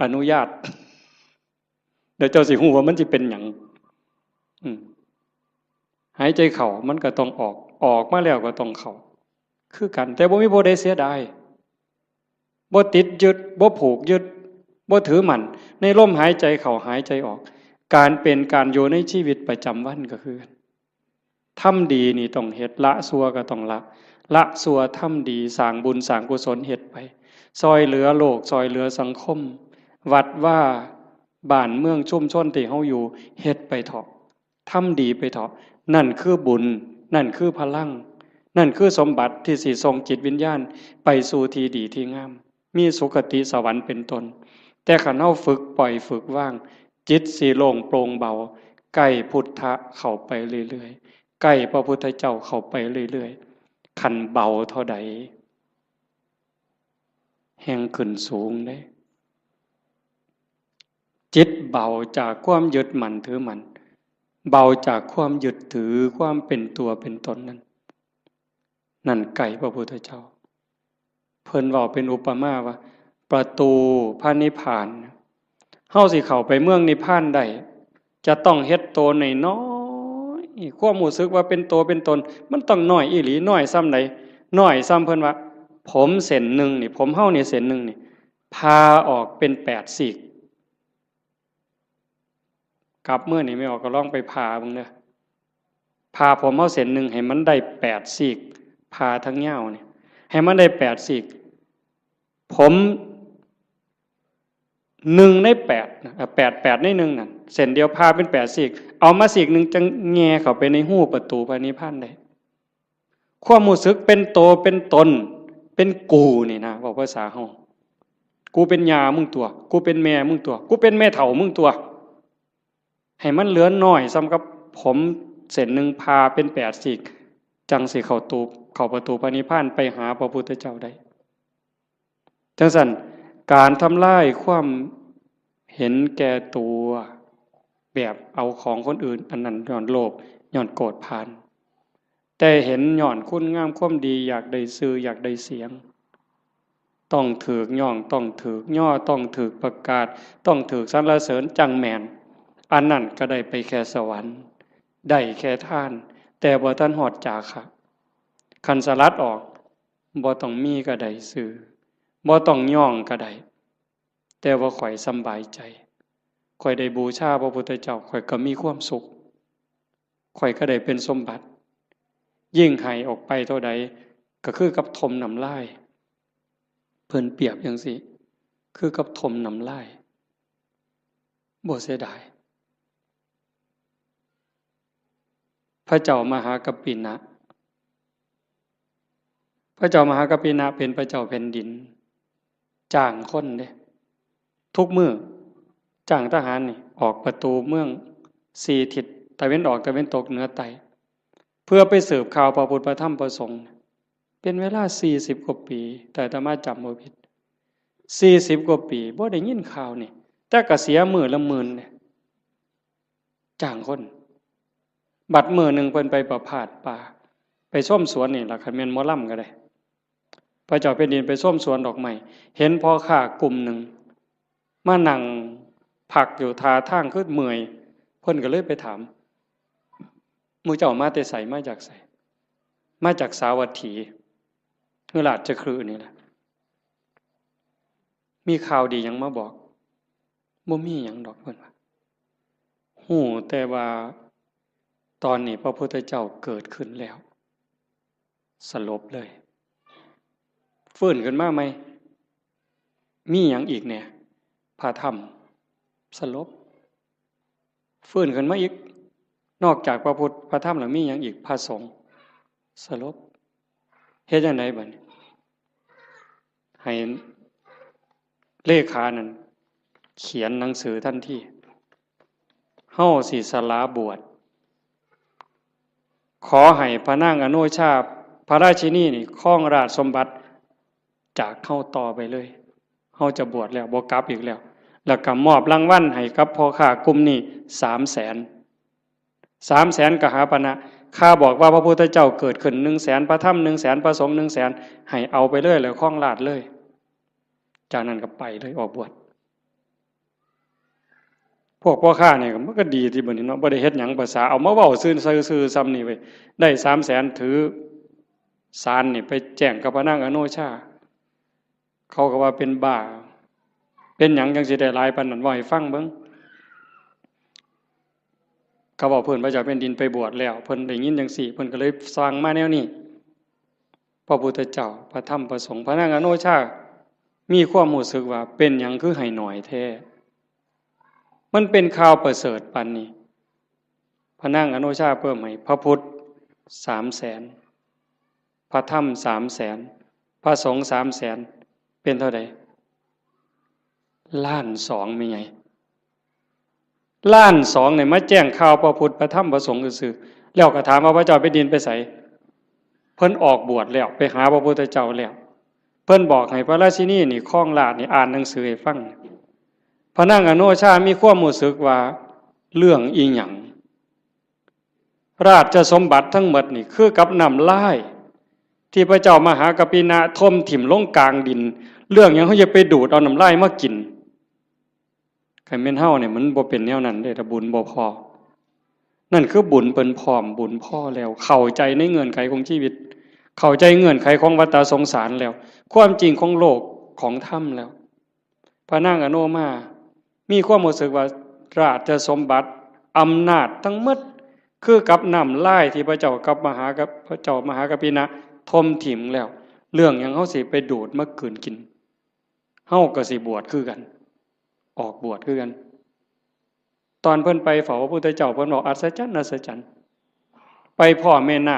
อนุญาต เดี๋ยวเจ้าสิฮู้ว่ามันสิเป็นหยัง อืม หายใจเข้ามันก็ต้องออก ออกมาแล้วก็ต้องเข้า คือกัน แต่บ่มีผู้ใดเสียดาย บ่ติดยึด บ่ผูกยึด บ่ถือมั่น ในลมหายใจเข้าหายใจออก การเป็นการอยู่ในชีวิตประจำวันก็คือกัน ทำดีนี่ต้องเฮ็ด ละชั่วก็ต้องละ ละชั่วทำดี สร้างบุญสร้างกุศลเฮ็ดไป ซ่อยเหลือโลก ซ่อยเหลือสังคม วัดวา บ้านเมืองชุมชนที่เฮาอยู่ เฮ็ดไปเถาะ ทำดีไปเถาะ นั่นคือบุญ นั่นคือพลัง นั่นคือสมบัติที่สิส่งจิตวิญญาณไปสู่ที่ดีที่งาม มีสุคติสวรรค์เป็นต้น แต่คันเฮาฝึกปล่อยฝึกวาง จิตสิโล่งโปร่งเบา ใกล้พุทธะเข้าไปเรื่อยๆ ใกล้พระพุทธเจ้าเข้าไปเรื่อยๆ คันเบาเท่าใด แฮ่งขึ้นสูงเด้ จิตเบาจากความยึดมั่นถือมั่น เบาจากความยึดถือความเป็นตัวเป็นตนนั้น นั่นใกล้พระพุทธเจ้า เพิ่นเว้าเป็นอุปมาว่า ประตูพระนิพพาน เฮาสิเข้าไปเมืองนิพพานได้ จะต้องเฮ็ดโตน้อย นี่ความรู้สึกว่าเป็นโตเป็นตน มันต้องน้อยอีหลี น้อยส่ำใด น้อยส่ำเพิ่นว่า ผมเส้นหนึ่งนี่ ผมเฮานี่เส้นหนึ่งนี่ ผ่าออกเป็นแปดซีก กลับมื้อนี่แม่ออกก็ลองไปผ่าเบิ่งเด้อ ผ่าผมเฮาเส้นหนึ่งให้มันได้แปดซีก ผ่าทั้งยาวนี่ ให้มันได้แปดซีก ผมหนึ่งในแปดนะ แปด แปดในหนึ่งนั่น เส้นเดียวผ่าเป็นแปดซีก เอามาซีกหนึ่งจั่งแหย่เข้าไปในฮูประตูพระนิพพานได้ ความรู้สึกเป็นโตเป็นตน เป็นกูนี่นะ เว้าภาษาเฮา กูเป็นย่ามึงตั๊ว กูเป็นแม่มึงตั๊ว กูเป็นแม่เฒ่ามึงตั๊ว ให้มันเหลือน้อยส่ำกับผมเส้นหนึ่งผ่าเป็นแปดซีก จั่งสิเข้าตู เข้าประตูพระนิพพานไปหาพระพุทธเจ้าได้ จั่งซั้น การทำลายความเห็นแก่ตัว แบบเอาของคนอื่น อันนั้นย้อนโลภ ย้อนโกรธพาน แต่เห็นย้อนคุณงามความดี อยากได้ชื่อ อยากได้เสียง ต้องถูกย้อง ต้องถูกย่อ ต้องถูกประกาศ ต้องถูกสรรเสริญจั่งแม่น อันนั้นก็ได้ไปแค่สวรรค์ ได้แค่ทาน แต่บ่ทันฮอดจาคะ คันสลัดออก บ่ต้องมีก็ได้ชื่อ บ่ต้องย้องก็ได้ แต่ว่าข้อยสำบายใจ ข้อยได้บูชาพระพุทธเจ้า ข้อยก็มีความสุข ข้อยก็ได้เป็นสมบัติ ยิ่งให้ออกไปเท่าใด ก็คือกับถมน้ำลาย เพิ่นเปรียบจั่งซี้ คือกับถมน้ำลาย บ่เสียดาย พระเจ้ามหากัปปินะ พระเจ้ามหากัปปินะเป็นพระเจ้าแผ่นดิน จ้างคนเด้ ทุกมื้อ จ้างทหารนี่ ออกประตูเมืองสี่ทิศ ตะเว็นออก ตะเว็นตก เหนือใต้ เพื่อไปสืบข่าวพระพุทธ พระธรรม พระสงฆ์ เป็นเวลาสี่สิบกว่าปี แต่อาตมาจำบ่ผิด สี่สิบกว่าปี บ่ได้ยินข่าวนี่ แต่ก็เสียมื้อละหมื่นเด้ จ้างคน บัดมื้อหนึ่งเพิ่นไปประพาสป่า ไปชมสวนนี่ล่ะ คันแม่นหมอลำก็ได้ พระเจ้าแผ่นดินไปชมสวนดอกไม้ เห็นพ่อค้ากลุ่มหนึ่ง มานั่งพักอยู่ ท่าทางคือเมื่อย เพิ่นก็เลยไปถาม หมู่เจ้ามาแต่ไส มาจากไส มาจากสาวัตถี คือราชคฤห์นี่แหละ มีข่าวดีหยังมาบอก บ่มีหยังดอก เพิ่นว่า ฮู้แต่ว่าตอนนี้พระพุทธเจ้าเกิดขึ้นแล้ว สลบเลย ฟื้นขึ้นมาใหม่ มีหยังอีกแหน่ พระธรรม สลบ ฟื้นขึ้นมาอีก นอกจากพระพุทธ พระธรรมแล้วมีหยังอีก พระสงฆ์ สลบ เฮ็ดจั่งใดบัดนี้ ให้เลขานั่นเขียนหนังสือทันที เฮาสิสละบวช ขอให้พระนางอโนชา พระราชินีนี่ครองราชสมบัติจากเฮาต่อไปเลย เฮาจะบวชแล้ว บ่กลับอีกแล้ว แล้วก็มอบรางวัลให้กับพ่อค้ากลุ่มนี้สามแสน สามแสนกหาปณะ ข้าบอกว่าพระพุทธเจ้าเกิดขึ้นหนึ่งแสน พระธรรมหนึ่งแสน พระสงฆ์หนึ่งแสน ให้เอาไปเลย แล้วครองราชย์เลย จากนั้นก็ไปเลย ออกบวช พวกพ่อค้านี่มันก็ดีติบัดนี้เนาะ บ่ได้เฮ็ดหยัง ภาษาเอามาเว้าซื่อๆ ซื่อๆ ส่ำนี่เว้ย ได้สามแสน ถือสารนี่ไปแจ้งกับพระนางอโนชา เขาก็ว่าเป็นบ้า เป็นหยังจั่งสิได้หลายปานนั้น เว้าให้ฟังเบิ่ง เขาเว้าพื้น พระเจ้าแผ่นดินไปบวชแล้ว เพิ่นได้ยินจั่งซี้ เพิ่นก็เลยสั่งมาแนวนี้ พระพุทธเจ้า พระธรรม พระสงฆ์ พระนางอโนชา มีความรู้สึกว่าเป็นหยังคือให้น้อยแท้ มันเป็นข่าวประเสริฐปานนี้ พระนางอโนชาเพิ่มให้ พระพุทธสามแสน พระธรรมสามแสน พระสงฆ์สามแสน เป็นเท่าใด ล้านสอง แม่ใหญ่ ล้านสองเนี่ยมาแจ้งข่าวพระพุทธ พระธรรม พระสงฆ์ซื่อๆ แล้วก็ถามว่าพระเจ้าแผ่นดินไปไส เพิ่นออกบวชแล้ว ไปหาพระพุทธเจ้าแล้ว เพิ่นบอกให้พระราชินีนี่ครองราชย์นี่ อ่านหนังสือให้ฟัง พระนางอโนชามีความรู้สึกว่าเรื่องอีหยัง ราชสมบัติทั้งหมดนี่คือกับน้ำลาย ที่พระเจ้ามหากัปปินะถมถิ่มลงกลางดิน เรื่องหยังเฮาจะไปดูดเอาน้ำลายมากิน คันแม่นเฮาเนี่ยมันบ่เป็นแนวนั้นเด้ ถ้าบุญบ่พอ นั่นคือบุญเพิ่นพร้อม บุญพอแล้ว เข้าใจในเงื่อนไขของชีวิต เข้าใจเงื่อนไขของวัฏสงสารแล้ว ความจริงของโลกของธรรมแล้ว พระนางอโนมา มีความรู้สึกว่าราชสมบัติ อำนาจทั้งหมด คือกับน้ำลายที่พระเจ้ากับมหากับ พระเจ้ามหากัปปินะ ท่มถิ่มแล้ว เรื่องหยังเฮาสิไปดูดมากืนกิน เฮาก็สิบวชคือกัน ออกบวชคือกัน ตอนเพิ่นไปเฝ้าพระพุทธเจ้า เพิ่นบอก "อัศจรรย์ อัศจรรย์" ไปพ้อแม่น้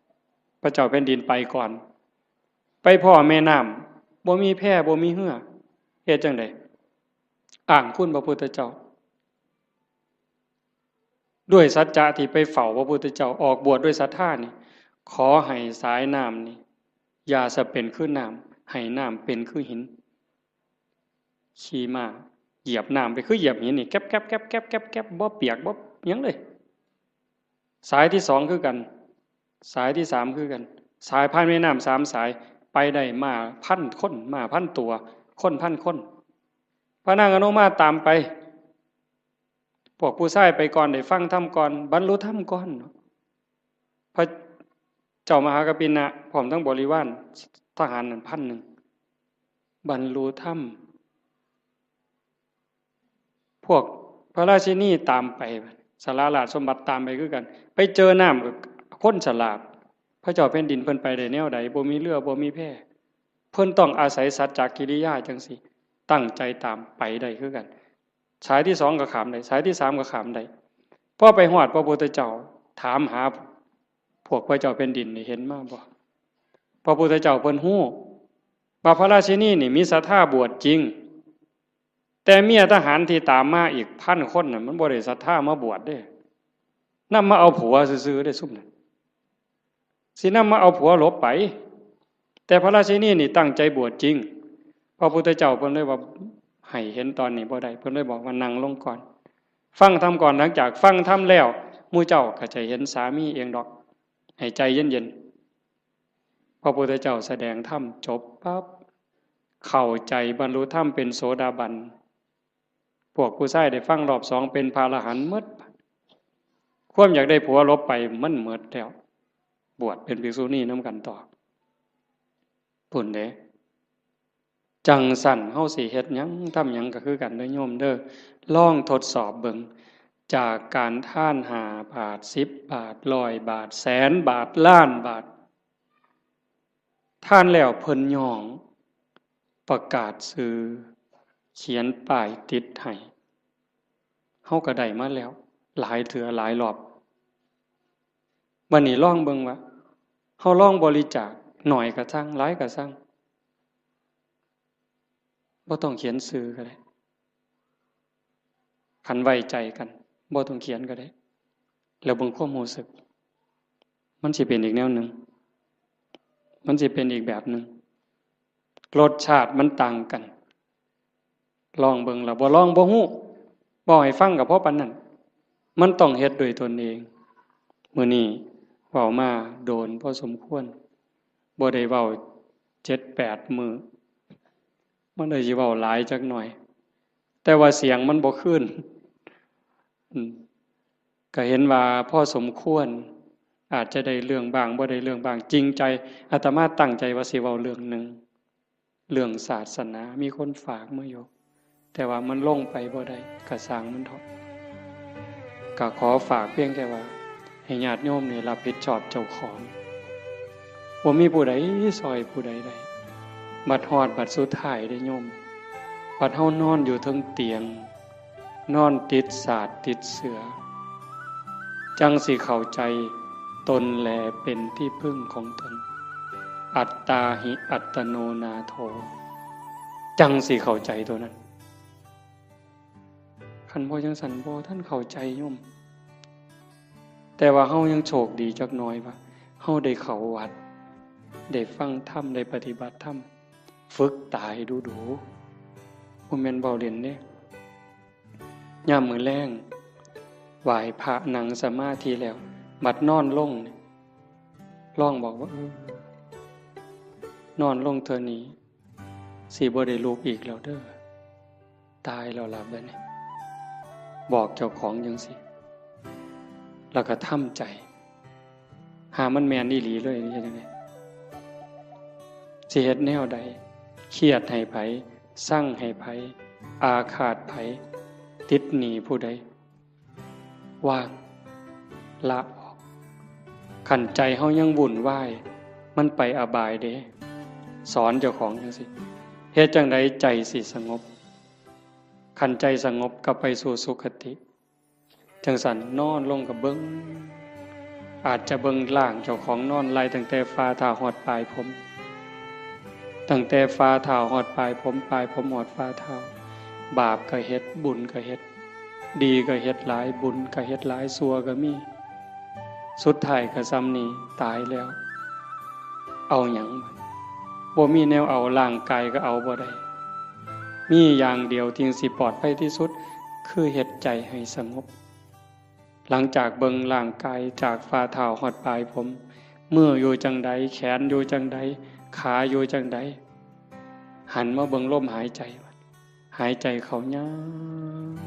ำ พระเจ้าแผ่นดินไปก่อน ไปพ้อแม่น้ำ บ่มีแพ บ่มีเฮือ เฮ็ดจั่งใด อ้างคุณพระพุทธเจ้า ด้วยสัจจะที่ไปเฝ้าพระพุทธเจ้า ออกบวชด้วยศรัทธานี่ ขอให้สายน้ำนี่ อย่าสะเป็นคือน้ำ ให้น้ำเป็นคือหิน ขี่ม้าเหยียบน้ำไปคือเหยียบหินนี่ แก๊บแก๊บแก๊บแก๊บแก๊บแก๊บ บ่เปียกบ่หยังเลย สายที่สองคือกัน สายที่สามคือกัน สายผ่านแม่น้ำสามสาย ไปได้ม้าพันคน ม้าพันตัว คนพันคน พระนางอโนมาตามไป พวกผู้ชายไปก่อน ได้ฟังธรรมก่อน บรรลุธรรมก่อน พระเจ้ามหากัปปินะ พร้อมทั้งบริวารทหารนั่นพันหนึ่ง บรรลุธรรม พวกพระราชินีตามไป สละราชสมบัติตามไปคือกัน ไปเจอน้ำก็คนฉลาด พระเจ้าแผ่นดินเพิ่นไปได้แนวใด บ่มีเฮือ บ่มีแพ เพิ่นต้องอาศัยสัจจกิริยาจั่งซี้ ตั้งใจตามไปได้คือกัน สายที่สองก็ข้ามได้ สายที่สามก็ข้ามได้ พอไปฮอดพระพุทธเจ้า ถามหาพวกพระเจ้าแผ่นดินนี่ เห็นมาบ่ พระพุทธเจ้าเพิ่นฮู้ว่าพระราชินีนี่มีศรัทธาบวชจริง แต่เมียทหารที่ตามมาอีกพันคนน่ะ มันบ่ได้ศรัทธามาบวชเด้ นำมาเอาผัวซื่อๆเด้ ซุมนั้น สินำมาเอาผัวหลบไป แต่พระราชินีนี่ตั้งใจบวชจริง พระพุทธเจ้าเพิ่นเลยว่า ให้เห็นตอนนี้บ่ได้ เพิ่นเลยบอกว่านั่งลงก่อน ฟังธรรมก่อน หลังจากฟังธรรมแล้ว หมู่เจ้าก็จะเห็นสามีเองดอก ให้ใจเย็นๆ พระพุทธเจ้าแสดงธรรมจบปั๊บ เข้าใจบรรลุธรรมเป็นโสดาบัน พวกผู้ชายได้ฟังรอบสองเป็นพระอรหันต์หมด ความอยากได้ผัวหลบไปมันหมดแล้ว บวชเป็นภิกษุณีนำกันต่อ พุ้นเด้ จั่งซั้นเฮาสิเฮ็ดหยังทำหยังก็คือกันเด้อโยมเด้อ ลองทดสอบเบิ่ง จากการทานห้าบาท สิบบาท ร้อยบาท แสนบาท ล้านบาท ทานแล้วเพิ่นย้อง ประกาศชื่อ เขียนป้ายติดให้ เฮาก็ได้มาแล้ว หลายเทื่อหลายรอบ บัดนี้ลองเบิ่งว่า เฮาลองบริจาค น้อยก็ซัง หลายก็ซัง บ่ต้องเขียนชื่อก็ได้ คันไว้ใจกัน บ่ต้องเขียนก็ได้ แล้วเบิ่งความรู้สึก มันสิเป็นอีกแนวหนึ่ง มันสิเป็นอีกแบบหนึ่ง รสชาติมันต่างกัน ลองเบิ่ง แล้วบ่ลองบ่ฮู้ เว้าให้ฟังก็พอปานนั้น มันต้องเฮ็ดด้วยตนเอง มื้อนี้เว้ามาโดนพอสมควร บ่ได้เว้าเจ็ดแปดมื้อ มันเลยสิเว้าหลายจักหน่อย แต่ว่าเสียงมันบ่คืน อืม ก็เห็นว่าพอสมควร อาจจะได้เรื่องบ้าง บ่ได้เรื่องบ้าง จริงใจ อาตมาตั้งใจว่าสิเว้าเรื่องหนึ่ง เรื่องศาสนา มีคนฝากมาอยู่ แต่ว่ามันลงไปบ่ได้ ก็ซ่างมันเถาะ ก็ขอฝากเพียงแค่ว่า ให้ญาติโยมนี่รับผิดชอบเจ้าของ บ่มีผู้ใดซ่อยผู้ใดได้ บัดฮอดบัดสุดท้ายเด้โยม บัดเฮานอนอยู่เทิงเตียง นอนติดสาดติดเสื่อ จั่งสิเข้าใจ ตนแลเป็นที่พึ่งของตน อัตตาหิอัตโนนาโถ จั่งสิเข้าใจตัวนั้น คันบ่จั่งซั้นบ่ทันเข้าใจโยม แต่ว่าเฮายังโชคดีจักหน่อยว่า เฮาได้เข้าวัด ได้ฟังธรรม ได้ปฏิบัติธรรม ฝึกตาให้ดูๆ บ่แม่นเว้าเล่นเด้ ยามมื้อแลง ไหว้พระนั่งสมาธิแล้ว บัดนอนลงนี่ ลองบอกว่า เออ นอนลงเทื่อนี้ สิบ่ได้ลุกอีกแล้วเด้อ ตายแล้วล่ะบัดนี้ บอกเจ้าของจั่งซี้ แล้วก็ทำใจ หามันแม่นอีหลีเลย เฮ็ดจั่งใด สิเฮ็ดแนวใด เครียดให้ไผ ซังให้ไผ อาฆาตไผ ติดหนี้ผู้ใด วาง ละออก คันใจเฮายังวุ่นวาย มันไปอบายเด้ สอนเจ้าของจั่งซี้ เฮ็ดจั่งใดใจสิสงบ คันใจสงบก็ไปสู่สุคติ จั่งซั้นนอนลงก็เบิ่ง อาจจะเบิ่งร่างเจ้าของนอนไล่ตั้งแต่ฝ่าเท้าฮอดปลายผม ตั้งแต่ฝ่าเท้าฮอดปลายผม ปลายผมฮอดฝ่าเท้า บาปก็เฮ็ด บุญก็เฮ็ด ดีก็เฮ็ดหลาย บุญก็เฮ็ดหลาย ชั่วก็มี สุดท้ายก็ส่ำนี้ ตายแล้ว เอาหยัง บ่มีแนวเอา ร่างกายก็เอาบ่ได้ มีอย่างเดียวที่สิปลอดภัยที่สุด คือเฮ็ดใจให้สงบ หลังจากเบิ่งร่างกายจากฝ่าเท้าฮอดปลายผม มืออยู่จั่งใด แขนอยู่จั่งใด ขาอยู่จั่งใด หันมาเบิ่งลมหายใจ หายใจเข้ายาว